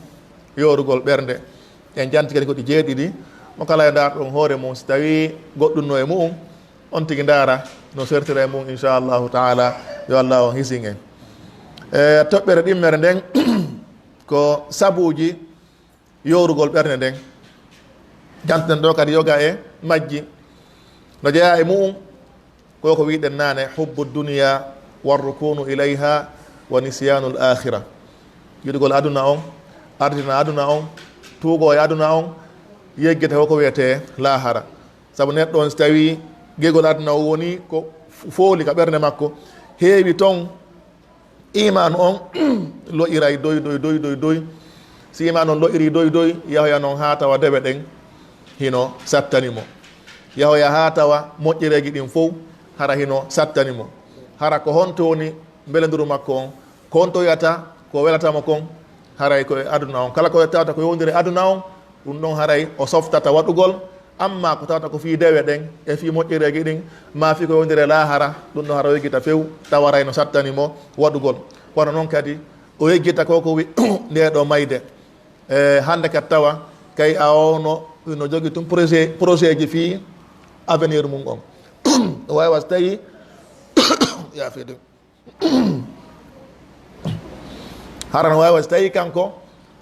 yoorugol ɓernde. En janti kadi ko ɗi jeeɗiɗi, mo kala e ndaar ɗon hoore mum, so tawi goɗɗum no e mu'um, on tigi ndaara no sertira e mum, inchallahu taala. Yo Allah on hisin en. E toɓɓere ɗimmere nden, ko sabuuji yoorugol ɓernde nden. Janten ɗo kadi yoga e majji. No jeyaa e mu'um, ko ko wiɗen naane, hubbu dunya warrukunu ilayha wa nisyanu l akhira. Yiɗugol aduna on, ardina aduna on, tuugo e aduna on, yeggita ko ko wiyetee laahara. Sabu neɗɗo on, si tawi gegol aduna o woni ko fooli ka ɓernde makko, heewi ton, imaanu on lo'iray doy, doy, doy, doy, doy. Si imaanu on lo'iri doy, doy, yahoya non haa tawa dewe ɗen hino sattani mo. Yahoya haa tawa moƴƴereeji ɗin fow hara hino sattani mo. Hara ko honto woni mbelenduru makko on? Ko honto wiyata ko welata mo kon? Haray ko e aduna on. Kala ko tawata ko yowndiri e aduna on, ɗum ɗon haray o softata waɗugol. Amma ko tawata ko fii dewe ɗen e fii moƴƴereeji ɗin, ma fii ko yowndiri e laahara, ɗum ɗon hara o yeggita few, tawa haray no sattani mo waɗugol. Kono non kadi, o yeggita ko ko wi-, nde ɗo mayde. E, hannde kadi tawa, kay a ono, no jogi tun projet, projet ji fii avenir mum on. O waawi was tawi, yaafeede. Hara no waawi so tawi kanko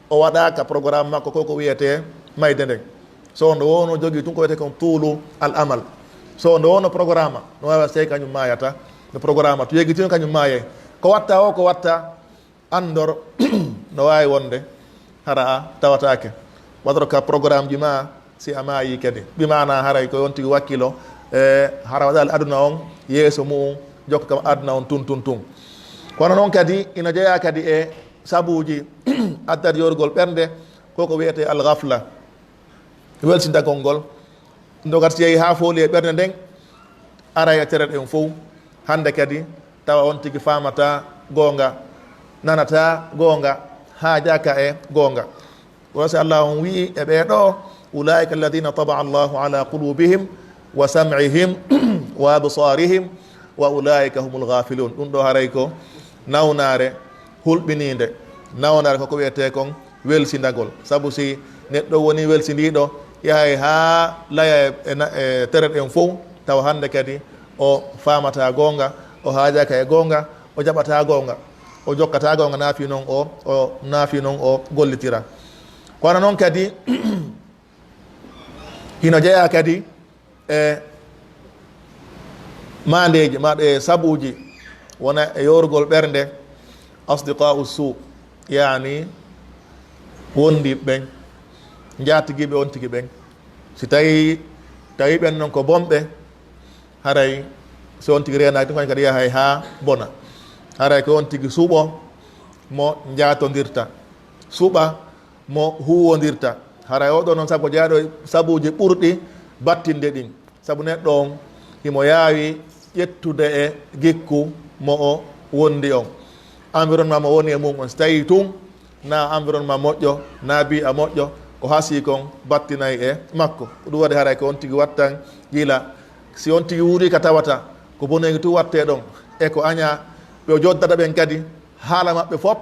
o waɗaaka programme makko ko ko wiyetee mayde nden. So nde wowno jogii tun ko wiyetee kon tuulu al amal. So nde wowno programme, no waawi so tawi kañum maayata. No programme to yeggitino kañum maayay. Ko watta o, ko watta anndor, no waawi wonde hara a tawataake. Waɗoto ka programme ji ma, si a maayi kadi. Bi maana haray ko on tigi wakkilo, e, hara waɗal aduna on, yeeso mu'um, jokka kam aduna on tun, tun, tun. Kono non kadi, ina jeyaa kadi e sabuuji addat yorgol ɓernde, ko ko wiyetee al ghafla. Welsindagol ngol, ndogat si yehi haa fooli e ɓernde nden, aray e tere ɗen fow. Hannde kadi, tawa on tigi faamata goonga, nanata goonga, haajaaka e goonga. Wasi Allah on wi'i e ɓee ɗo, "Ulaika alladhina taba Allahu ala qulubihim wa sam'ihim wa absarihim wa ulaika humul ghafilun." Ɗum ɗo haray ko nawnaare hulɓiniinde. Nawnaare ko ko wiyetee kon welsindagol. Sabu si neɗɗo woni welsindiiɗo, yahay haa laya e, e na-, e tere ɗen fow, tawa hannde kadi o faamata goonga, o haajaaka e goonga, o jaɓata goonga, o jokkata goonga, naafi non o, o naafi non o gollitira. Kono non kadi, hino jeyaa kadi e maandeeji, ma ɗe sabuuji wona e yoorugol ɓernde, asdiqa'u su, yaani wondiiɓe ɓen, njaatigiiɓe on tigi ɓen. Si tawi, tawi ɓen non ko bonɓe, haray so on tigi reenaaki tun, kañum kadi yahay haa bona. Haray ko on tigi suuɓo, mo njaatondirta, suɓa mo huuwondirta. Haray oɗo noon, sabu ko jeyaaɗo e sabuuji ɓurɗi battinde ɗin. Sabu neɗɗo on, himo yaawi ƴettude e gikku mo o wondi on. Environnement mo woni e mum on, si tawii tun na environnement moƴƴo, na bii'a moƴƴo, ko hasii kon battinay e makko. Ko ɗum waɗi haray ko on tigi wattan yila. Si on tigi wuuri ka tawata ko boneegi tun wattee ɗon, e ko añaa, ɓe o joddata ɓen kadi, haala maɓɓe fof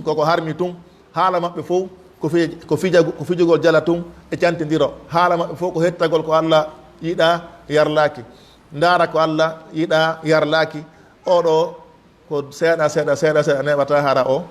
koko harmi tun, haala maɓɓe fof ko fi-, ko fijagu-, ko fijugol jala tun e cantindiro, haala maɓɓe fof ko hettagol ko Alla yiɗaa yarlaaki, ndaara ko Alla yiɗaa yarlaaki. Oɗo ko seeɗa, seeɗa, seeɗa, seeɗa neeɓata hara o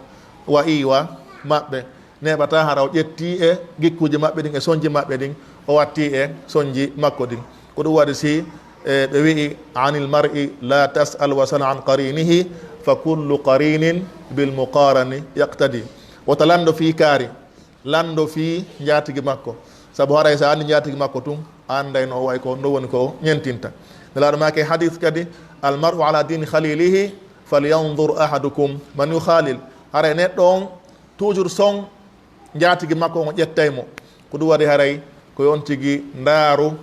wa'i wa maɓɓe, neeɓata hara o ƴetti e gikkuuji maɓɓe ɗin, e sonji maɓɓe ɗin, o watti e sonji makko ɗin. Ko ɗum waɗi si, e, ɓe wi'i, "Anil mar'i la tas'al wa sal an qarinihi, fa kullu qarinin bil muqarani yaqtadi." Wota lanndo fii kaari, lanndo fii njaatigi makko. Sabu haray si a anndi njaatigi makko tun, a annday no o wa'i ko, no woni ko o ñentinta. Nelaaɗo maaki e hadis kadi, "Al mar'u ala dini khalilihi, falyanzur ahadukum man yukhalil." Haray neɗɗo on, toujours son njaatigi makko on o ƴettay mo. Ko ɗum waɗi haray ko yo on tigi ndaaru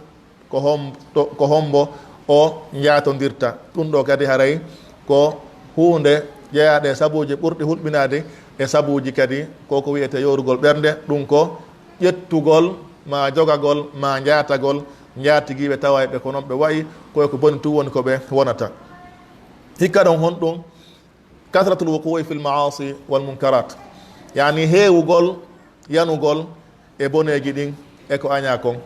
ko hom-, to, ko hombo o njaatondirta. Ɗum ɗo kadi haray ko huunde jeyaaɗe e sabuuji ɓurɗi hulɓinaade, e sabuuji kadi ko ko wiyetee yoorugol ɓernde, ɗum ko ƴettugol maa jogagol maa njaatagol njaatigiiɓe tawayɓe ko non ɓe wa'i, ko e ko boni tun woni ko ɓe wonata. Hikka ɗon honɗum? Kasratul wuqu'i fil ma'asi wal munkarat, yaani heewugol yanugol e boneeji ɗin e ko añaa kon,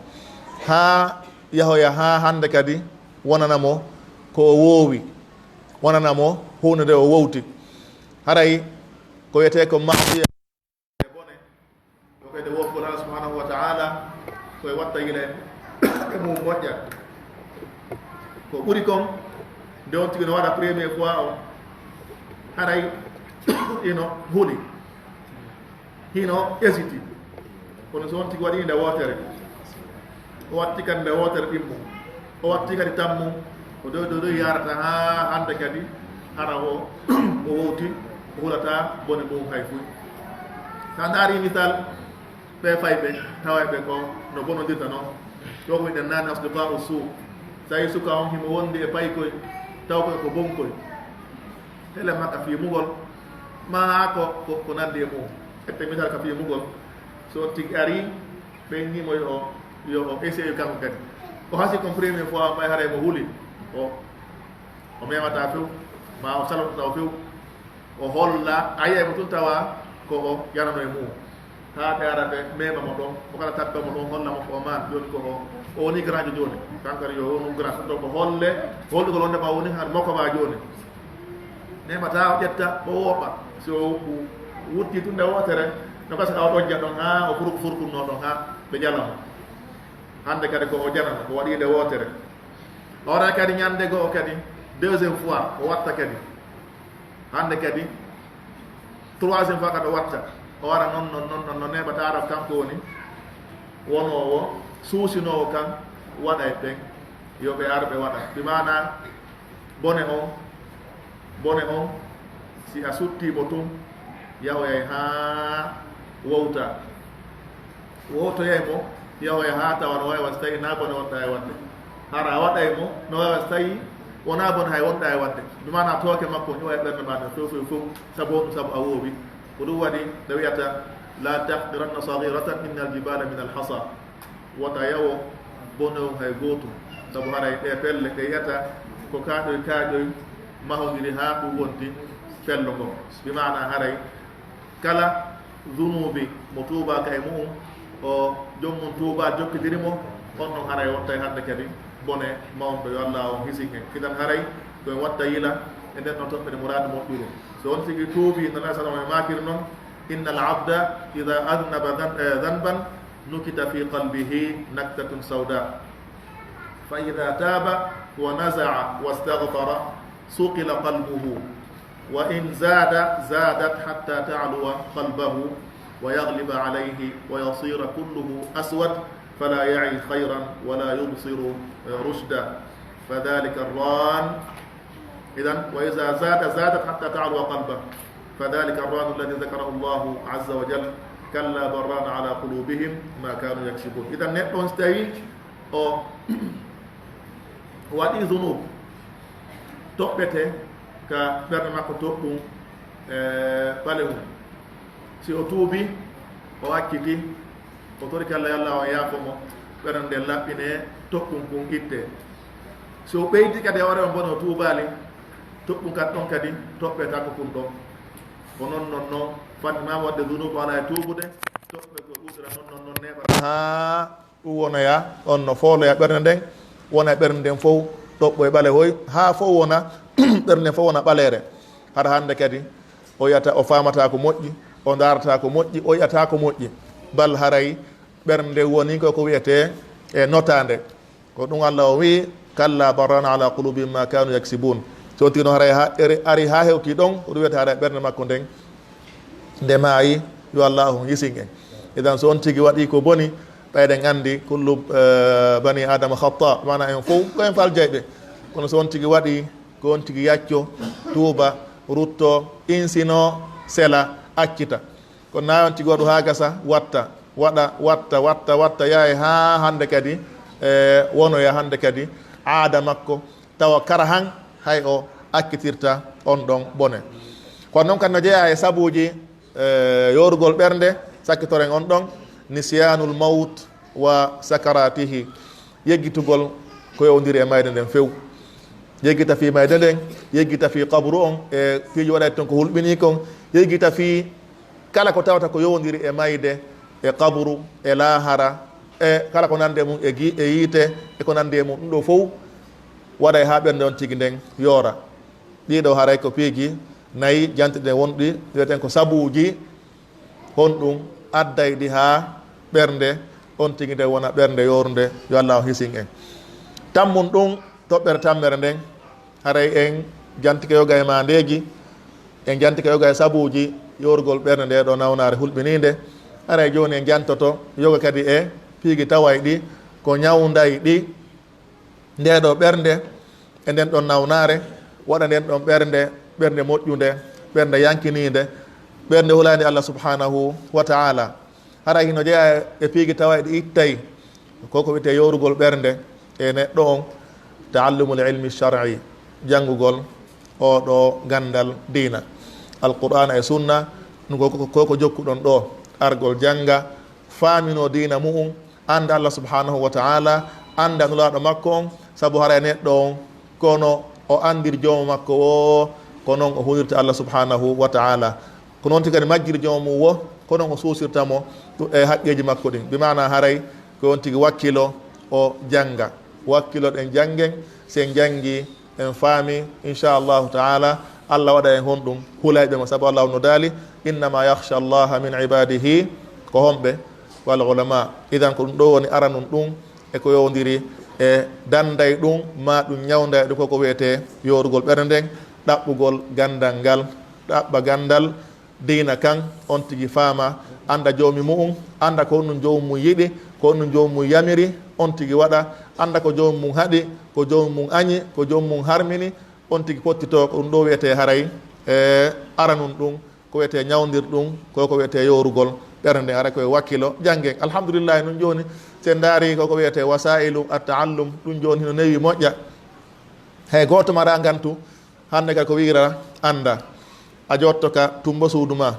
haa yahoya haa hannde kadi wonana mo ko o woowi, wonana mo huunde nde o wowti. Haray ko wiyetee ko ma'siya e bone, ko kadi woppol Allah subhanahu wa ta'ala, koye watta yila e mum moƴƴa. Ko ɓuri kon, nde on tigi no waɗa premier fois o, haray ino huli, hino hésiti. Kono so on tigi waɗi nde wootere, o watti kadi nde wootere ɗimmo, o watti kadi tammu, o doy doy doy yarata haa hannde kadi, hara o, o wowti, o hulata bone mum hay fuy. Sa ndaari misal, ɓe fayɓe, tawayɓe ko no bonondirta non. Ɗo ko wiɗen naane asdiqa'u su. Tawi suka on himo wondi e paykoy, taw koy ko bonkoy. Hele makka fiyumugol, ma haa ko, ko, ko nandi e mum. Ette misal ka fiyumugol. So on tigi ari, ɓe innimo yo, yo o essaye kanko kadi. O hasi kon premier fois, ɓay haray mo huli. O, o memata few, ma o salotata o few. O holla, a yi'ay mo tun tawa ko o yanano e mum. Haa ɓe ara ɓe mema mo ɗon, o kala tabba mo ɗon, holla mo ko o maan. Jooni ko o, o woni grand jooni. Kanko kadi yo wonu grand, ɗon ko holle, hollugol wonde ma woni han moko ma jooni. Memata o ƴetta, o wooɓa. Si o wutti tun nde wootere, no gasa ka o ɗojja ɗon haa o furku furkunno ɗon haa ɓe jala mo. Hannde kadi ko o janano, ko waɗi nde wootere. O ara kadi ñande goo kadi, deuxième fois, o watta kadi. Hannde kadi, troisième fois kadi o watta. O ara non, non, non, non, no neeɓata ara kanko woni wonoowo, suusinoowo kan, waɗa e ɓen, yo ɓe ar ɓe waɗa. Bi maana, bone on, bone on, si a suttii mo tun, yahoyay haa wowta. Wowtoyay mo, yahoya haa tawa no waawi wa si tawii naa bone wonɗaa e waɗde. Hara a waɗay mo, no waawi wa si tawii wonaa bone hay wonɗaa e waɗde. Bi maana tooke makko, ƴowa e ɓernde maa nden few, few, few, sabu honɗum? Sabu a woowi. Ko ɗum waɗi ɓe wi'ata, "La tahqiranna saghiratan innal jibala minal hasa." Wota yawo bone on hay gootum, sabu haray ɗee pelle ɗe yi'ata ko kaaƴoy kaaƴoy mahondiri haa ɗum wonti pello ngon. Bi maana haray kala zunuubi mo tuubaaka e mu'um, o joom mum tuubaa jokkidiri mo, on ɗon haray wottay hannde kadi bone mawnɗo, yo Alla on hisin en. Idan haray ko en watta yila e nden ɗon toɓɓere muraadu moƴƴuru. So on tigi tuubii, no Nabi sallallahu alaihi wasallam maakiri non, "Innal abda idha adhnaba dhan-, eh, dhanban, nukita fi qalbihi naktatun sauda. Fa idha taba wa naza'a wastaghfara, suqila qalbuhu. Wa in zada, zadat hatta ta'luwa qalbahu, wa yaghliba alayhi, wa yasira kulluhu aswad, fala ya'i khayran, wa la yubsiru, eh, rushda. Fa dhalika ar-ran." Idan, "Wa idha zada, zadat hatta ta'luwa qalbahu." فذلك الران الذي ذكره الله عز وجل، كلا بل ران على قلوبهم ما كانوا يكسبون. Idan neɗɗo on so tawi o waɗi zunub, toɓɓete ka ɓernde makko toɓɓum e ɓalewum. Si o tuubi, o acciti, o torike Allah yo Allah on yaafo mo, ɓernde nden laɓɓine, toɓɓum kun itte. Si o ɓeydi kadi e hoore on bone o tuubaali, toɓɓum kan ɗon kadi toɓɓetaako kun ɗon. Ko non non non, fanndimaama waɗde zunuubu alaa e tuubude, toɓɓe ko ɓurdira non non non neeɓata. Haa ɗum wonoya on no fooloya ɓernde nden, wona e ɓernde nden fof toɓɓo e ɓalehoy, haa fof wona ɓernde nden fof wona ɓaleere. Hara hannde kadi o yiyata, o faamata ko moƴƴi, o ndaarata ko moƴƴi, o yiyata ko moƴƴi. Bal haray ɓernde woni ko ko wiyetee e notaande. Ko ɗum Allah o wi'i, "Kalla bal rana ala qulubihim ma kanu yaksibun." So tino haray ha, ere, ari ha hewti ɗon, ko ɗum wiyata haray ɓernde makko nden, nde maayi, yo Allah on hisin en. Idan so on tigi waɗi ko boni, ɓayɗen andi, kullu, eh, bani Adama khata, maana en fof ko en faljayɓe. Kono so on tigi waɗi, ko on tigi yacco, tuuba, rutto, insino, sela, accita. Kono na on tigi waɗu ha gasa, watta, waɗa, watta, watta, watta, yaay ha hande kadi, eh, wonoya hande kadi aada makko, tawa kara han hay o accitirta on ɗon bone. Kono noon kadi no jeeya e sabuuji, eh, yoorugol ɓernde, sakkitoren on ɗon, nisyanul mawt wa sakaratihi, yeggitugol ko yowndiri e mayde nden few. Yeggita fii mayde nden, yeggita fii qabru on, e piiji waɗayta ton ko hulɓinii kon, yeggita fii kala ko tawata ko yowndiri e mayde, e qabru, e laahara, e kala ko nandi e mum e gi-, e yiite, e ko nandi e mum, ɗum ɗo fow waɗay haa ɓernde on tigi nden yoora. Ɗii ɗo haray ko piiji nayi jantiɗi ɗen wonɗi, wiyeten ko sabuuji honɗum addayɗi haa ɓernde on tigi nden wona ɓernde yoorunde, yo Allah on hisin en. Tammun ɗum toɓɓere tammere nden, haray en jantike yoga e maandeeji, en jantike yoga e sabuuji yoorugol ɓernde nde ɗo nawnaare hulɓiniinde. Haray jooni en jantoto yoga kadi e piiji tawayɗi ko ñawndayɗi nde ɗo ɓernde e nden ɗon nawnaare, waɗa nden ɗon ɓernde, ɓernde moƴƴunde, ɓernde yankiniinde, ɓernde hulaande Allah subhanahu wa ta'ala. Hara hino jeyaa e piiji tawayɗi ittay, ko ko wiyetee yoorugol ɓernde e neɗɗo on, taallumul ilmi shar'i, janngugol oo ɗoo ganndal diina. Alqur'aana e sunna, ɗum ko, ko, ko, ko jokkuɗon ɗoo, argol jannga, faaminoo diina mu'un, annda Allah subhanahu wa ta'ala, annda nulaaɗo makko on, sabu haray neɗɗo on, kono o anndir joomu makko o, ko non o hulirta Allah subhanahu wa ta'ala. Ko non tigi kadi majjir joomu mum wo, ko non o suusirta mo ɗu-, e haqqeeji makko ɗin. Bi maana haray ko on tigi wakkilo o jannga. Wakkiloɗen janngen, si en janngi, en faami, inchallahu ta'ala, Allah waɗa en honɗum? Hulayɓe mo, sabu Allah no daali, "Innama yakhsha Allaha min ibadihi", ko homɓe? Wal ulama. Idan ko ɗum ɗo woni aranun ɗum, e ko yowndiri e danday ɗum, ma ɗum ñawnda e ɗum, ko ko wiyetee yoorugol ɓernde nden, ɗaɓɓugol ganndal ngal, ɗaɓɓa ganndal diina kan, on tigi faama, annda joomi mu'um, annda ko honɗum joomi mum yiɗi, ko honɗum joomi mum yamiri, on tigi waɗa, annda ko joomi mum haɗi, ko joomi mum añi, ko joomi mum harmini, on tigi pottitoo ko ɗum ɗo wiyetee haray e aranun ɗum, ko wiyetee ñawndir ɗum, ko ko wiyetee yoorugol ɓernde, haray ko e wakkilo janngen. Alhamdulillahi, nun jooni, si en ndaari ko ko wiyetee wasailu at-taallum, ɗum jooni hino newi moƴƴa. Hay gooto maraa ngantu, hannde kay ko wiira annda. A jotto ka tumbo suudu ma,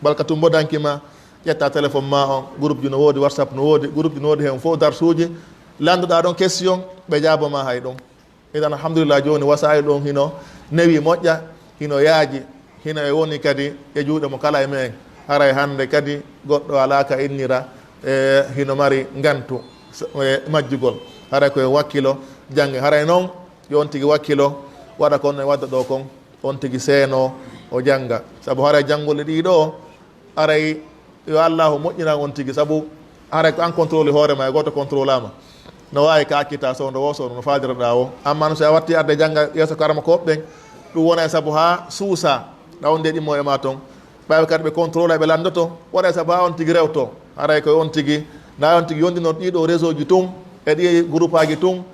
bal ka tumbo danki ma, ƴetta téléphone ma on, groupe ji no woodi, WhatsApp no woodi, groupe ji no woodi, hen fof darsuuji, lannduɗaa ɗon question, ɓe jaabo ma hay ɗum. Idan, alhamdulillah, jooni wasaa'ilu ɗon hino newi moƴƴa, hino yaaji, hino e woni kadi e juuɗe mo kala e me'en. Haray hannde kadi goɗɗo alaa ka innira, e hino mari ngantu s-, e majjugol. Haray ko e wakkilo jannge. Haray noon, yo on tigi wakkilo, waɗa kon e wadda ɗo kon, on tigi seeno, o jannga. Sabu haray janngole ɗii ɗoo, haray yo Allaahu moƴƴinan on tigi, sabu haray ko an contrôle hoore ma, e gooto contrôlaama. No waawi ka accita sowndo woo, sowndo no faaliraɗaa woo. Amma no si a watti arde jannga yeeso karamokooɓe ɓen, ɗum wona e sabu haa suusaa, ɗa wonde ɗimmo e ma ton. Ɓayɓe kadi ɓe contrôle, ɓe lanndoto, wona e sabu haa on tigi rewto. Haray ko on tigi, na on tigi yondinor ɗii ɗoo réseau ji tun, e ɗii groupe aji tun,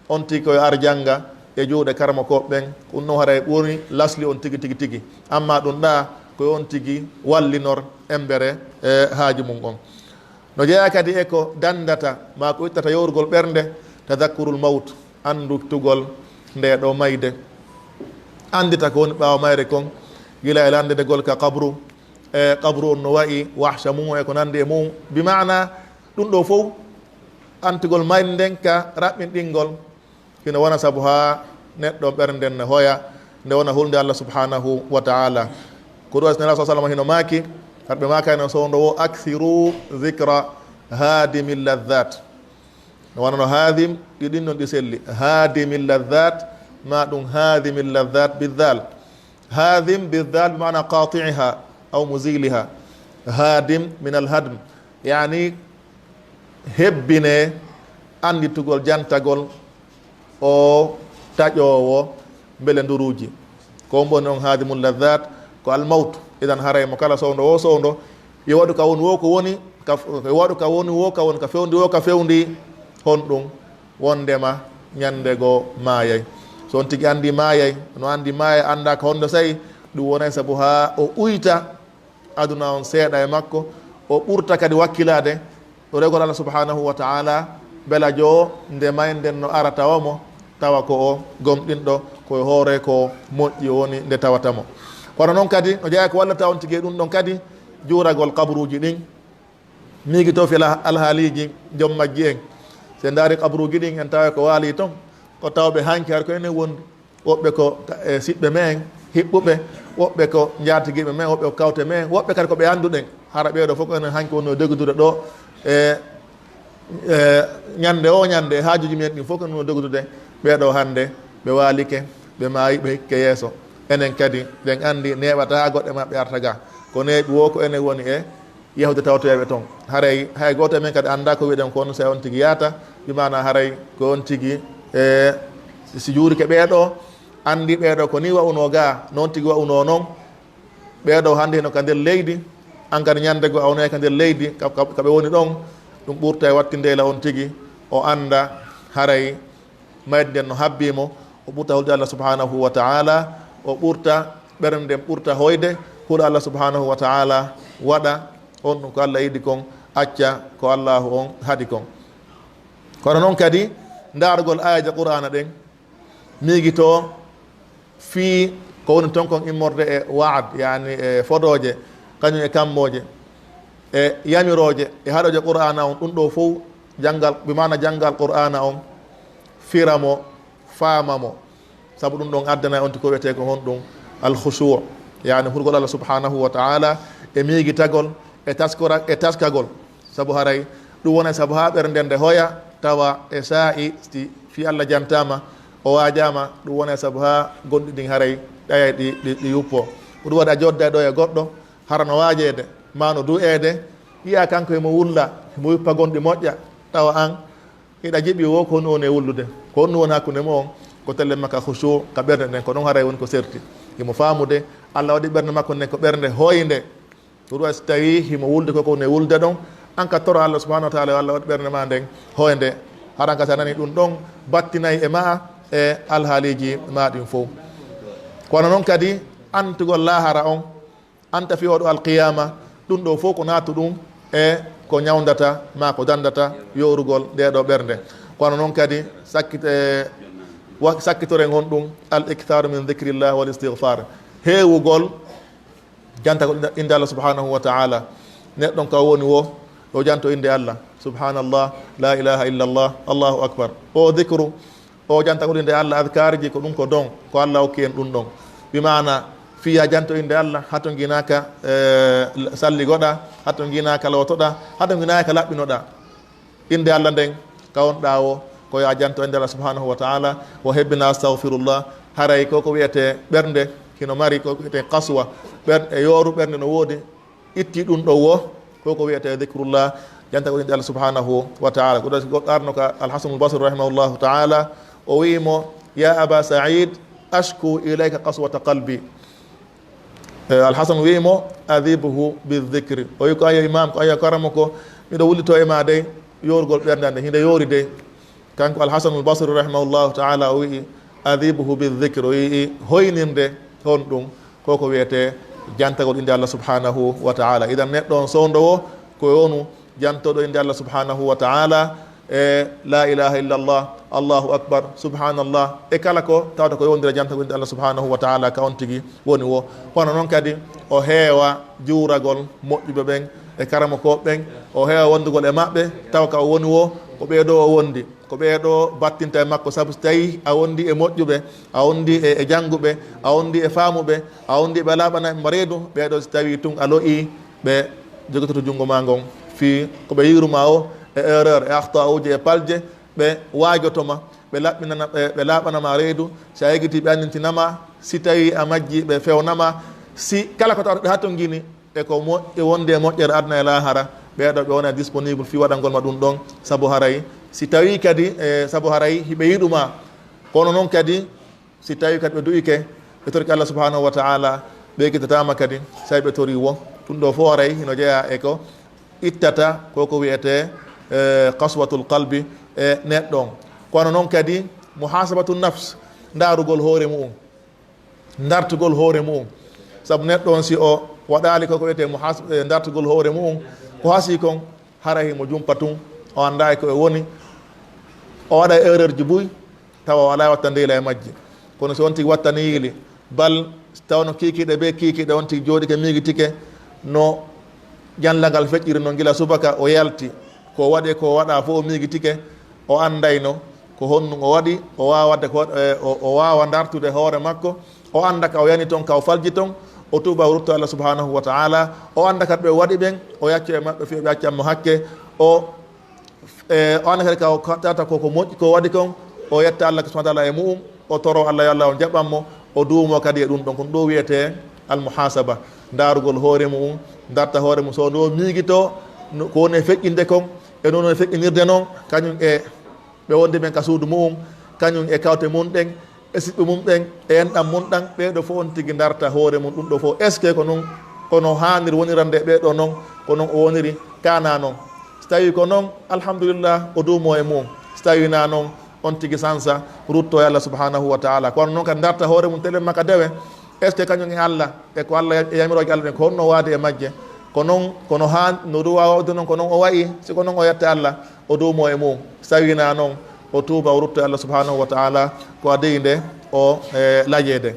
on tigi ko yo ar jannga e juuɗe karamokooɓe ɓen. Ko ɗum ɗon haray ɓuri lasli on tigi, tigi, tigi. Amma ɗum ɗaa, ko on tigi wallinor embere e haaju mum on. No jeyaa kadi e ko dandata, maa ko ittata yoorugol ɓernde, tadakkurul mawt, annditugol nde ɗo mayde. Anndita ko woni ɓaawo mayre kon, gila e lanndegol ka qabru, e qabru on no wa'i, wahsha mum e ko nanndi e mum. Bi maana, ɗum ɗo fow, annditugol mayde nden ka raɓɓinɗingol, hino wona sabu haa neɗɗo ɓernde nden ne hoya, nde wona hulnde Allah subhanahu wa ta'ala. Ko ɗum waɗi Nela sallallahu alaihi wasallam hino maaki, kamɓe maaka no sowndo wo, "Akthiru dhikra hadimil ladhat." No wona no hadim, ɗi ɗin non ɗi selli. Hadimil ladhat, ma ɗum hadimil ladhat bidhal. Hadim bidhal bi maana qati'iha aw muziliha. Hadim min al hadm. Yani, hebbine annditugol jantagol o taƴoowo mbele nduruuji. Ko on woni on haadimul ladhat, ko almawtu. Idan haray mo kala sowndo wo sowndo, yo waɗu ka woni wo ko woni, ka f-, yo waɗu ka woni wo ka woni, ka fewndi wo ka fewndi, honɗum? Wondema ñannde goo maayay. So on tigi anndi maayay, no anndi maayay, annda ko honɗo sa'i, ɗum wonay sabu haa o uyta aduna on seeɗa e makko, o ɓurta kadi wakkilaade ɗo regol Allah subhanahu wa ta'ala, bela joo nde maynden no ara tawa mo, tawa ko o gomɗinɗo, ko e hoore ko moƴƴi woni nde tawata mo. Kono noon kadi, no jeyaa ko wallata on tigi e ɗum ɗon kadi, juuragol kaburuuji ɗin, miigitoo fii alhaaliiji joom majji en. Si en ndaari kaburuuji ɗin, en tawa ko waali ton, ko tawɓe hanki har ko enen wondi. Woɓɓe ko, e, siɓɓe men, hiɓɓuɓe, woɓɓe ko njaatigiiɓe men, woɓɓe ko kawte men, woɓɓe kadi ko ɓe annduɗen. Hara ɓee ɗoo fof ko enen hanki wonno dogdude ɗoo, e, e, ñannde o ñannde, e haajuuji men ɗin fof ko wonno dogdude. Ɓee ɗoo hannde, ɓe waalike, ɓe maayi, ɓe hikke yeeso. Enen kadi, ɗen anndi neeɓataa goɗɗe maɓɓe arta ga. Ko neeɓi wo ko enen woni e yahude tawtoyaaɓe ton. Haray hay gooto e men kadi anndaa ko wi'eɗen ko on, so on tigi yaata, bi maana haray ko on tigi, e, si juurike ɓee ɗoo, anndi ɓee ɗoo ko nii wa'unoo gaa, noon tigi wa'unoo noon. Ɓee ɗoo hannde hino ka nder leydi, an kadi ñannde goo a wonay ka nder leydi, ka, ka, ka ɓe woni ɗon, ɗum ɓurta e wattinde ila on tigi, o annda haray mayde nden no habbii mo, o ɓurta hulde Allah subhanahu wa ta'ala, o ɓurta ɓernde nden ɓurta hoyde, hula Allah subhanahu wa ta'ala, waɗa on ɗum ko Allah yiɗi kon, acca ko Allahu on haɗi kon. Kono noon kadi, ndaarugol aayeeje Qur'aana ɗen, miigitoo fii ko woni ton kon immorde e wa'ad, yani e fodooje, kañum e kammooje, e yamirooje, e haɗooje Qur'aana on, ɗum ɗoo fow janngal, bi maana janngal Qur'aana on, fira mo, faama mo. Sabu ɗum ɗon addanay on tigi ko wi'etee ko honɗum? Al-khushu', yani hulgol Allah subhanahu wa ta'ala, e miigitagol, e taskora-, e taskagol. Sabu haray ɗum wonay sabu haa ɓernde nde hoya, tawa e saa'i si fii Allah jantaama, o waajaama, ɗum wonay sabu haa gonɗi ɗin haray ɗayay ɗi, ɗi, ɗi yuppoo. Ko ɗum waɗi a jodday ɗoo e goɗɗo, hara no waajeede, maa no du'eede, yi'a kanko himo wulla, himo yuppa gonɗi moƴƴa, tawa an, hiɗa jiɓi wo ko honɗum woni e wullude, ko honɗum woni hakkunde mo'on, ko telle makka khushu' ka ɓernde nden, ko ɗon haray woni ko serti. Himo faamude, Allah waɗi ɓernde makko nden ko ɓernde hoynde. Ɗum waɗi si tawii himo wulde ko ko woni e wulde ɗon, an ka toro Allah subhanahu wa ta'ala, yo Allah waɗ ɓernde maa nden hoynde. Haran ka si a nanii ɗum ɗon, battinay e ma'a e alhaaliiji maa ɗin fow. Kono noon kadi, annditugol laahara on, anta fii oo ɗoo alqiyaama, ɗum ɗoo fow ko naatu ɗum e ko ñawndata maa ko danndata yoorugol ndee ɗoo ɓernde. Kono noon kadi, sakkit-, e, wa-, sakkitoren honɗum? Al-ikthaaru min dhikrillah wal istighfar. Heewugol jantagol innde Allah subhanahu wa ta'ala. Neɗɗo on ka woni wo, o janto innde Allah. Subhanallah, la ilaha illallah, Allahu akbar. O dhikru, o jantagol innde Allah, adkaariji ko ɗum ko don, ko Allah hokki en ɗum ɗon. Bi maana, fii a janto innde Allah, hato nginaaka, eh, salligoɗa, hato nginaaka lootoɗa, hato nginaaka laɓɓinoɗa. Innde Allah nden, ka wonɗaa wo, ko yo a janto innde Allah subhanahu wa ta'ala, wo hebbina astaghfirullah, haray ko ko wi'etee ɓernde, hino mari ko ko wi'etee qaswa, ɓer-, e yooru ɓernde no woodi, itti ɗum ɗo wo, ko ko wi'etee dhikrullah, jantagol innde Allah subhanahu wa ta'ala. Ko ɗo goɗɗo arno ka Al-Hasanul Basri rahimahullahu ta'ala, o wi'i mo, "Ya Aba Sa'id, ashku ilayka qaswata qalbi." Eh, Al-Hasan wi'i mo, "Adhibhu bidh-dhikri." O wi'i ko, "Ayo imam, ko ayo karamo ko, miɗo wullito e ma dey, yoorgol ɓernde nde, hinde yoori dey." Kanko Al-Hasanul Basri rahimahullahu ta'ala o wi'i, "Adhibhu bidh-dhikri." O wi'i, "Hoynirde honɗum?" Ko ko wi'etee jantagol innde Allah subhanahu wa ta'ala. Idan neɗɗo on sowndowo ko e wonu jantoɗo innde Allah subhanahu wa ta'ala, e la ilaha illallah, Allahu akbar, subhanallah, e kala ko tawata ko yowndira jantagol innde Allah subhanahu wa ta'ala ka on tigi woni wo. Kono noon kadi o heewa juuragol moƴƴuɓe ɓen e karamokooɓe ɓen, o heewa wondugol e maɓɓe tawa ka o woni wo ko ɓee ɗo o wondi, ko ɓee ɗo battinta e makko. Sabu so tawi a wondi e moƴƴuɓe, a wondi e, e jannguɓe, a wondi e faamuɓe, a wondi ɓe laaɓana ma reedu, ɓee ɗo so tawi tun a lo'i, ɓe jogototo junngo ma ngon fii ko ɓe yiiruma o e erreur, e akhta uji, e palje, ɓe waajoto ma, ɓe laɓɓinana, ɓe, ɓe laaɓana ma reedu. Si a yegiti, ɓe anndintina ma. Si tawi a majji, ɓe fewna ma. Si kala ko tawata ɓe hatonjini e ko mo-, e wonde e moƴƴere aduna e laahara, ɓee ɗo ɓe wona disponible fii waɗangol ma ɗum ɗon. Sabu haray, si tawi kadi, e, sabu haray hiɓe yiɗuma. Kono noon kadi, si tawi kadi ɓe du'ike, ɓe torike Allah subhanahu wa ta'ala, ɓe ekkitatama kadi, si ɓe tori wo. Ɗum ɗo fof haray hino jeyaa e ko ittata ko ko wiyetee, e, qaswatul qalbi e neɗɗo on. Kono noon kadi muhasabatu nafs, ndaarugol hoore mu'um, ndartugol hoore mu'um. Sabu neɗɗo on si o waɗaali ko ko wiyetee muhas-, e, ndartugol hoore mu'um, ko hasii kon haray himo jumpa tun, o anndaa e ko e woni, o waɗa erreur ji buy, tawa o alaa watta ndeyla e majji. Kono si on tigi wattaniili, bal tawno kiikiiɗe bee kiikiiɗe, on tigi jooɗike miijitike no ɲallal ngal feƴƴiri non gila subaka o yalti, ko waɗi e ko waɗaa fof o miijitike, o anndayno ko honɗum o waɗi, o waawa waɗde ko, e, o, o waawa ndartude hoore makko, o annda ka o yani ton, ka o falji ton, o tuuba, o rutto Allah subhanahu wa ta'ala, o annda kadi ɓe o waɗi ɓen, o yacco e maɓɓe fii ɓe accan mo hakke, o e, o annda kadi ka o ka-, tata ko, ko moƴƴi ko waɗi kon, o yetta Allah subhanahu wa ta'ala e mu'um, o toro Allah yo Allah on jaɓan mo, o duumo kadi e ɗum ɗon. Ko ɗum ɗo wiyetee al-muhasaba, ndaarugol hoore mu'um, ndarta hoore mum, so nde o miijitoo no, ko woni e feƴƴinde kon, e no woni e feƴƴinirde non, kañum e ɓe wondi ɓen ka suudu mu'um, kañum e kawte mum ɗen, e siɓɓe mum ɓen, e enɗam mum ɗan, ɓee ɗo fof on tigi ndarta hoore mum. Ɗum ɗo fof, est-ce que ko non, ko no haaniri wonirande ɓee ɗo non, ko non o woniri? Kaana non. Si tawi ko non, alhamdulillah, o duumo e mum. Si tawi na non, on tigi sansa, rutto e Allah subhanahu wa ta'ala. Kono non kadi ndarta hoore mum telen maka dewe, est-ce que kañum e Allah, e ko Allah e yamirooje Allah ɗen, ko honno waade e majje? Ko non, ko no haan-, no ɗum waawa waɗude non, ko non o wa'i, si ko non o yetta Allah, o duumo e mum. Si tawi na non, o tuuba, o rutto e Allah subhanahu wa ta'ala, ko adii nde o, e, lajeede.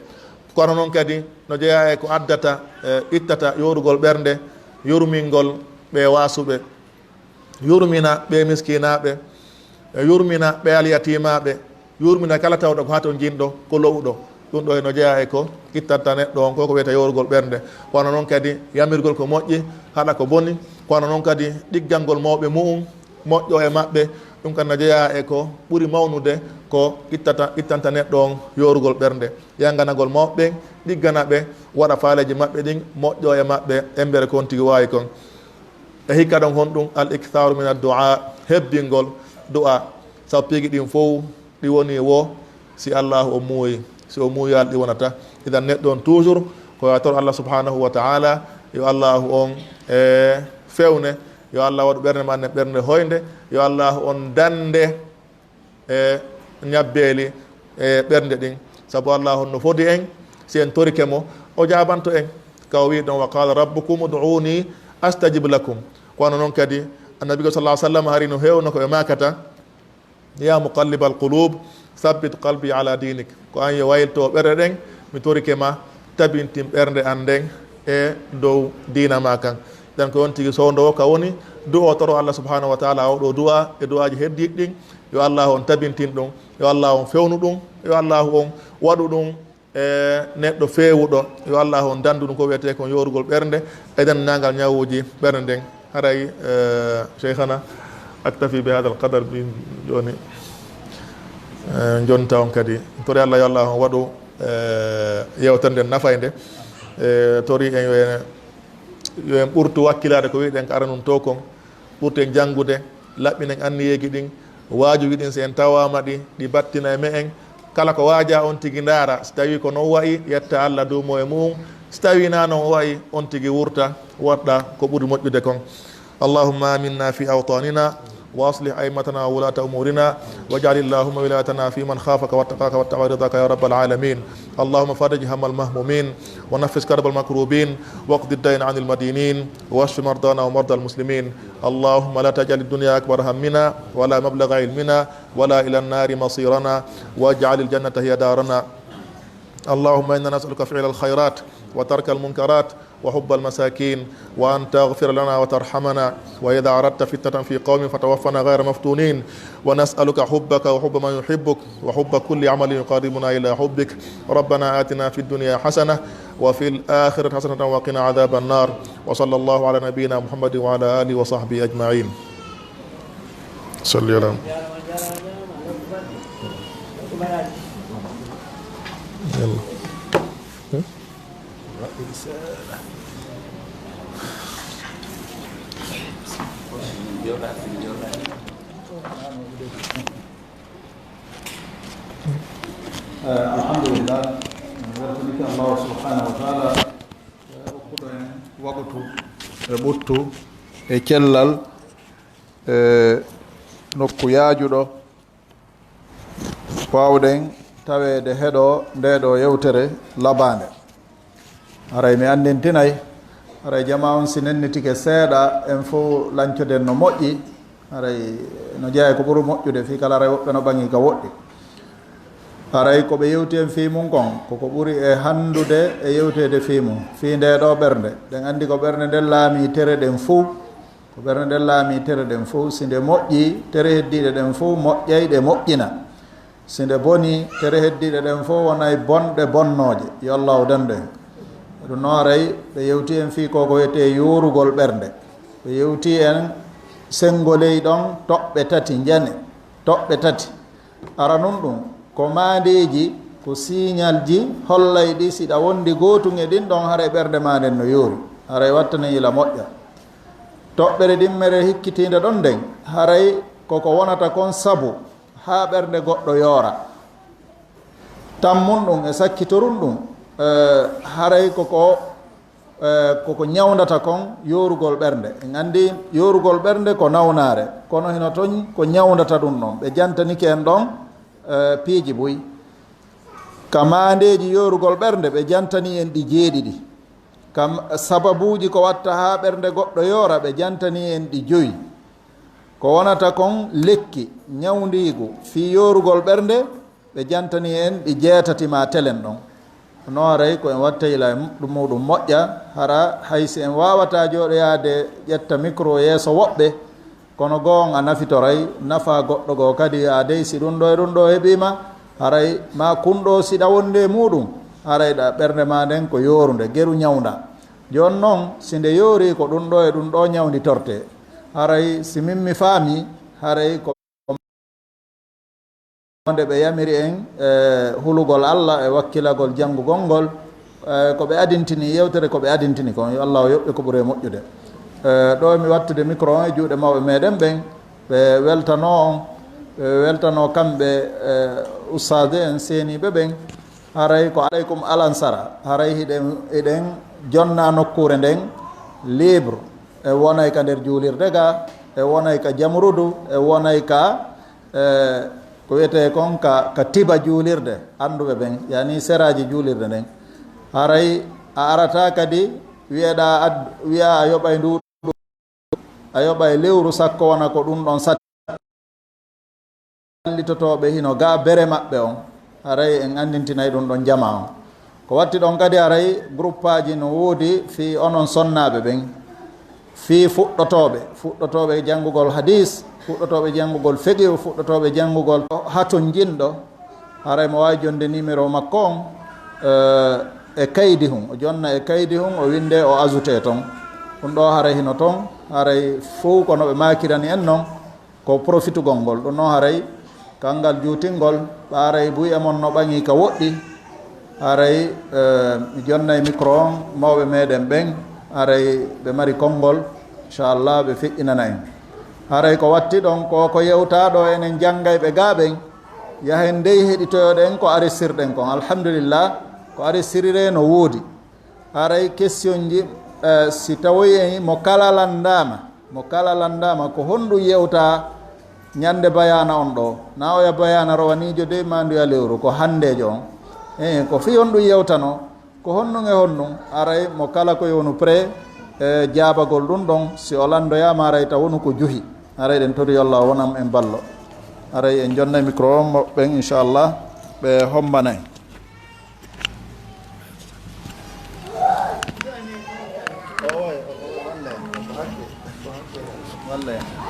Kono non kadi no jeyaa e ko addata, e, ittata yoorugol ɓernde, yurmingol ɓe waasuɓe, yurmina ɓe miskinaaɓe, e, yurmina ɓe alyatimaaɓe, yurmina kala tawɗo ko hatonjinɗo, ko lo'uɗo. Ɗum ɗo no jeyaa e ko ittanta neɗɗo on, ko ko wiyetee yoorugol ɓernde. Kono non kadi yamirgol ko moƴƴi, haɗa ko boni. Kono non kadi ɗiggangol mawɓe mu'um, moƴƴo e maɓɓe. Ɗum kadi no jeyaa e ko ɓuri mawnude ko ittata, ittanta neɗɗo on yoorugol ɓernde. Yanganagol mawɓe ɓen, ɗiggana ɓe, waɗa faaleeji maɓɓe ɗin, moƴƴo e maɓɓe, embere ko on tigi waawi kon. E hikka ɗon honɗum? Al-iktharu min ad-du'a, hebbingol du'a. Sabu piiji ɗin fow ɗi woni wo si Allahu o muuyi, si o muuyaali ɗi wonata. Idan neɗɗo on toujours ko yo toro Allah subhanahu wa ta'ala, yo Allahu on, e, fewne, yo Allah waɗu ɓernde ma nden ɓernde hoynde, yo Allahu on dande e ñabbeeli e ɓernde ɗin. Sabu Allah honno fodi en, si en torike mo, o jaabanto en. Ka o wi'i ɗon, "Wa qala rabbukum ud'uni astajib lakum." Kono non kadi, Annabi sallallahu alaihi wasallam hari no heewno ko ɓe maakata, "Ya muqallibal qulub, sabbit qalbi ala dinik." Ko an yo waylito ɓerɗe ɗen, mi torike ma, tabintin ɓernde an nden e dow diina ma kan. Ɗen ko on tigi sowndo o ka woni du'o toro Allah subhanahu wa ta'ala o ɗo du'a e du'aaji heddiiɗi ɗin. Yo Allah on tabintin ɗum, yo Allah on fewnu ɗum, yo Allah on waɗu ɗum e neɗɗo feewuɗo, yo Allah on dandu ɗum ko wiyetee kon yoorugol ɓernde e denndaangal ñawuuji ɓernde nden. Haray, eh, Cheikhana, aktafi bi hadha al-qadar, min jooni, eh, jonta on kadi. Tori Allah, yo Allah on waɗu, eh, yewtere nden nafaynde. Eh, tori en yo en, yo en ɓurtu wakkilaade ko wi'ɗen ko aranun to kon, ɓurten janngude, laɓɓinen anniyeeji ɗin, waajuuji ɗin, si en tawaama ɗi, ɗi battina e me'en. Kala ko waajaa on tigi ndaara, si tawii ko non wa'i, yetta Allah, duumo e mu'un. Si tawii naa non wa'i, on tigi wurta, waɗa ko ɓuri moƴƴude kon. Allahumma aminna fi awtanina وأصلح أئمتنا وولاة أمورنا، واجعل اللهم ولايتنا في من خافك واتقاك واتبع رضاك يا رب العالمين. اللهم فرج هم المهمومين، ونفس كرب المكروبين، واقض الدين عن المدينين، واشف مرضانا ومرضى المسلمين. اللهم لا تجعل الدنيا أكبر همنا، ولا مبلغ علمنا، ولا إلى النار مصيرنا، واجعل الجنة هي دارنا. اللهم إنا نسألك فعل الخيرات وترك المنكرات وحب المساكين، وأن تغفر لنا وترحمنا، وإذا أردت فتنة في قوم فتوفنا غير مفتونين، ونسألك حبك وحب من يحبك وحب كل عمل يقربنا إلى حبك. ربنا آتنا في الدنيا حسنة وفي الآخرة حسنة وقنا عذاب النار. وصلى الله على نبينا محمد وعلى آله وصحبه أجمعين. صلي على يلا. Eh, alhamdulillah, en weltanike Allahu subhanahu wa taala, eh, okkuɗo en waktu e ɓuttu e cellal e nokku yaajuɗo, waawɗen taweede heɗo nde ɗo yewtere labaande. Haray mi anndintinay, haray jamaa on si nennitike seeɗa, en fof lancoden no moƴƴi, haray no jeyaa e ko ɓuri moƴƴude, fii kala haray woɓɓe no ɓaŋi ka woɗɗi. Haray ko ɓe yewti en fii mum kon, ko ko ɓuri e hanndude e yewteede fii mum, fii nde ɗo ɓernde. Ɗen anndi ko ɓernde nden laamii tere ɗen fof, ko ɓernde nden laamii tere ɗen fof, si nde moƴƴii, tere heddiiɗe ɗen fof moƴƴay, ɗe moƴƴina. Si nde bonii, tere heddiiɗe ɗen fof wonay bonɗe bonnooje. Yo Allaahu dandu en. Ɗum noon haray ɓe yewti en fii ko ko wiyetee yoorugol ɓernde. Ɓe yewti en senngo ley ɗon toɓɓe tati, njane, toɓɓe tati. Aranun ɗum, ko maandeeji, ko siiñalji hollayɗi si ɗa wondi gootun e ɗin ɗon, haray ɓernde maa nden no yoori. Haray wattane yila moƴƴa. Toɓɓere ɗimmere hikkitiinde ɗon nden, haray ko ko wonata kon sabu haa ɓernde goɗɗo yoora. Tammun ɗum e sakkitorun ɗum, eh, haray ko ko, eh, ko ko ñawndata kon yoorugol ɓernde. En anndi yoorugol ɓernde ko nawnaare, kono hino ton ko ñawndata ɗum ɗon. Ɓe jantanike en ɗon, eh, piiji buy. Ka maandeeji yoorugol ɓernde, ɓe jantanii en ɗi jeeɗiɗi. Kam sababuuji ko watta haa ɓernde goɗɗo yoora, ɓe jantanii en ɗi joyi. Ko wonata kon lekki ñawndiigu fii yoorugol ɓernde, ɓe jantanii en ɗi jeetati maa telen ɗon. No haray ko en watta yila e ɗum muɗum moƴƴa, hara hay si en waawataa jooɗoyaade ƴetta mikro yeeso woɓɓe, kono goo on a nafitoray, nafaa goɗɗo goo kadi, wi'aa dey si ɗum ɗoo e ɗum ɗoo heɓii ma, haray maa kun ɗoo si ɗa wondi e muuɗum, haray ɗa ɓernde maa nden ko yoorunde, geru ñawndaa. Jooni non, si nde yoorii ko ɗum ɗoo e ɗum ɗoo ñawnditortee, haray si min mi faamii, haray ko nde ɓe yamiri en, e, hulugol Alla e wakkilagol janngugol ngol, e, ko ɓe adintini, yewtere ko ɓe adintini kon, yo Alla o yoɓ ɓe ko ɓuri e moƴƴude. E, ɗo mi wattude micro on e juuɗe mawɓe meɗen ɓen, ɓe weltanoo on, ɓe weltanoo kamɓe, e, ustaade en seeniiɓe ɓen, haray ko aleykum alansara, haray hiɗen, hiɗen jonna nokkuure nden libre, e wonay ka nder juulirde ga, e wonay ka jamrudu, e wonay ka e, ko wiyetee kon ka, ka tiba juulirde, annduɓe ɓen, yani seraaji juulirde nden. Haray a arataa kadi wiyeɗaa ad-, wiyaa a yoɓay ndu, a yoɓay lewru sakko wona ko ɗum ɗon satti. Wallitotooɓe hino ga bere maɓɓe on, haray en anndintinay ɗum ɗon jamaa on. Ko watti ɗon kadi haray gruppaaji no woodi fii onon sonnaaɓe ɓen, fii fuɗɗotooɓe, fuɗɗotooɓe janngugol hadiis, fuɗɗotooɓe janngugol fiqihu, fuɗɗotooɓe janngugol hatonjinɗo, haray mo waawi jonde numéro makko on, eh, e kaydi hun. O jonna e kaydi hun, o winde, o ajoute ton. Ɗum ɗo haray hino ton, haray fow ko no ɓe maakirani en non. Ko profitugol ngol. Ɗum noon haray, kanngal juutingol, ɓaaray buy e mon no ɓaŋi ka woɗɗi. Haray, eh, mi jonnay micro on, mawɓe meɗen ɓen, haray ɓe mari konngol, inchallah, ɓe feƴƴinana en. Haray ko watti ɗon, ko, ko yewtaa ɗo enen janngayɓe gaa ɓen, yahen dey heɗitoyoɗen ko arisirɗen kon. Alhamdulillah, ko arisirire no woodi. Haray question ji, eh, si tawoyi en mo kala lanndaama, mo kala lanndaama, ko honɗum yewtaa ñande bayaana on ɗo, na oya bayaana rowaniijo de maanduya lewru, ko hanndeejo on. E, ko fii on ɗum yewtano, ko honnun e honnun, aray mo kala ko yownu prêt, e, jaabagol ɗum ɗon, si o lanndoyaama, aray ta wonu ko juhi. Aray ɗen tori yo Allah wonan en ballo. Aray en jonnay micro on mo ɓen, inchallah, ɓe hombanay. Walle.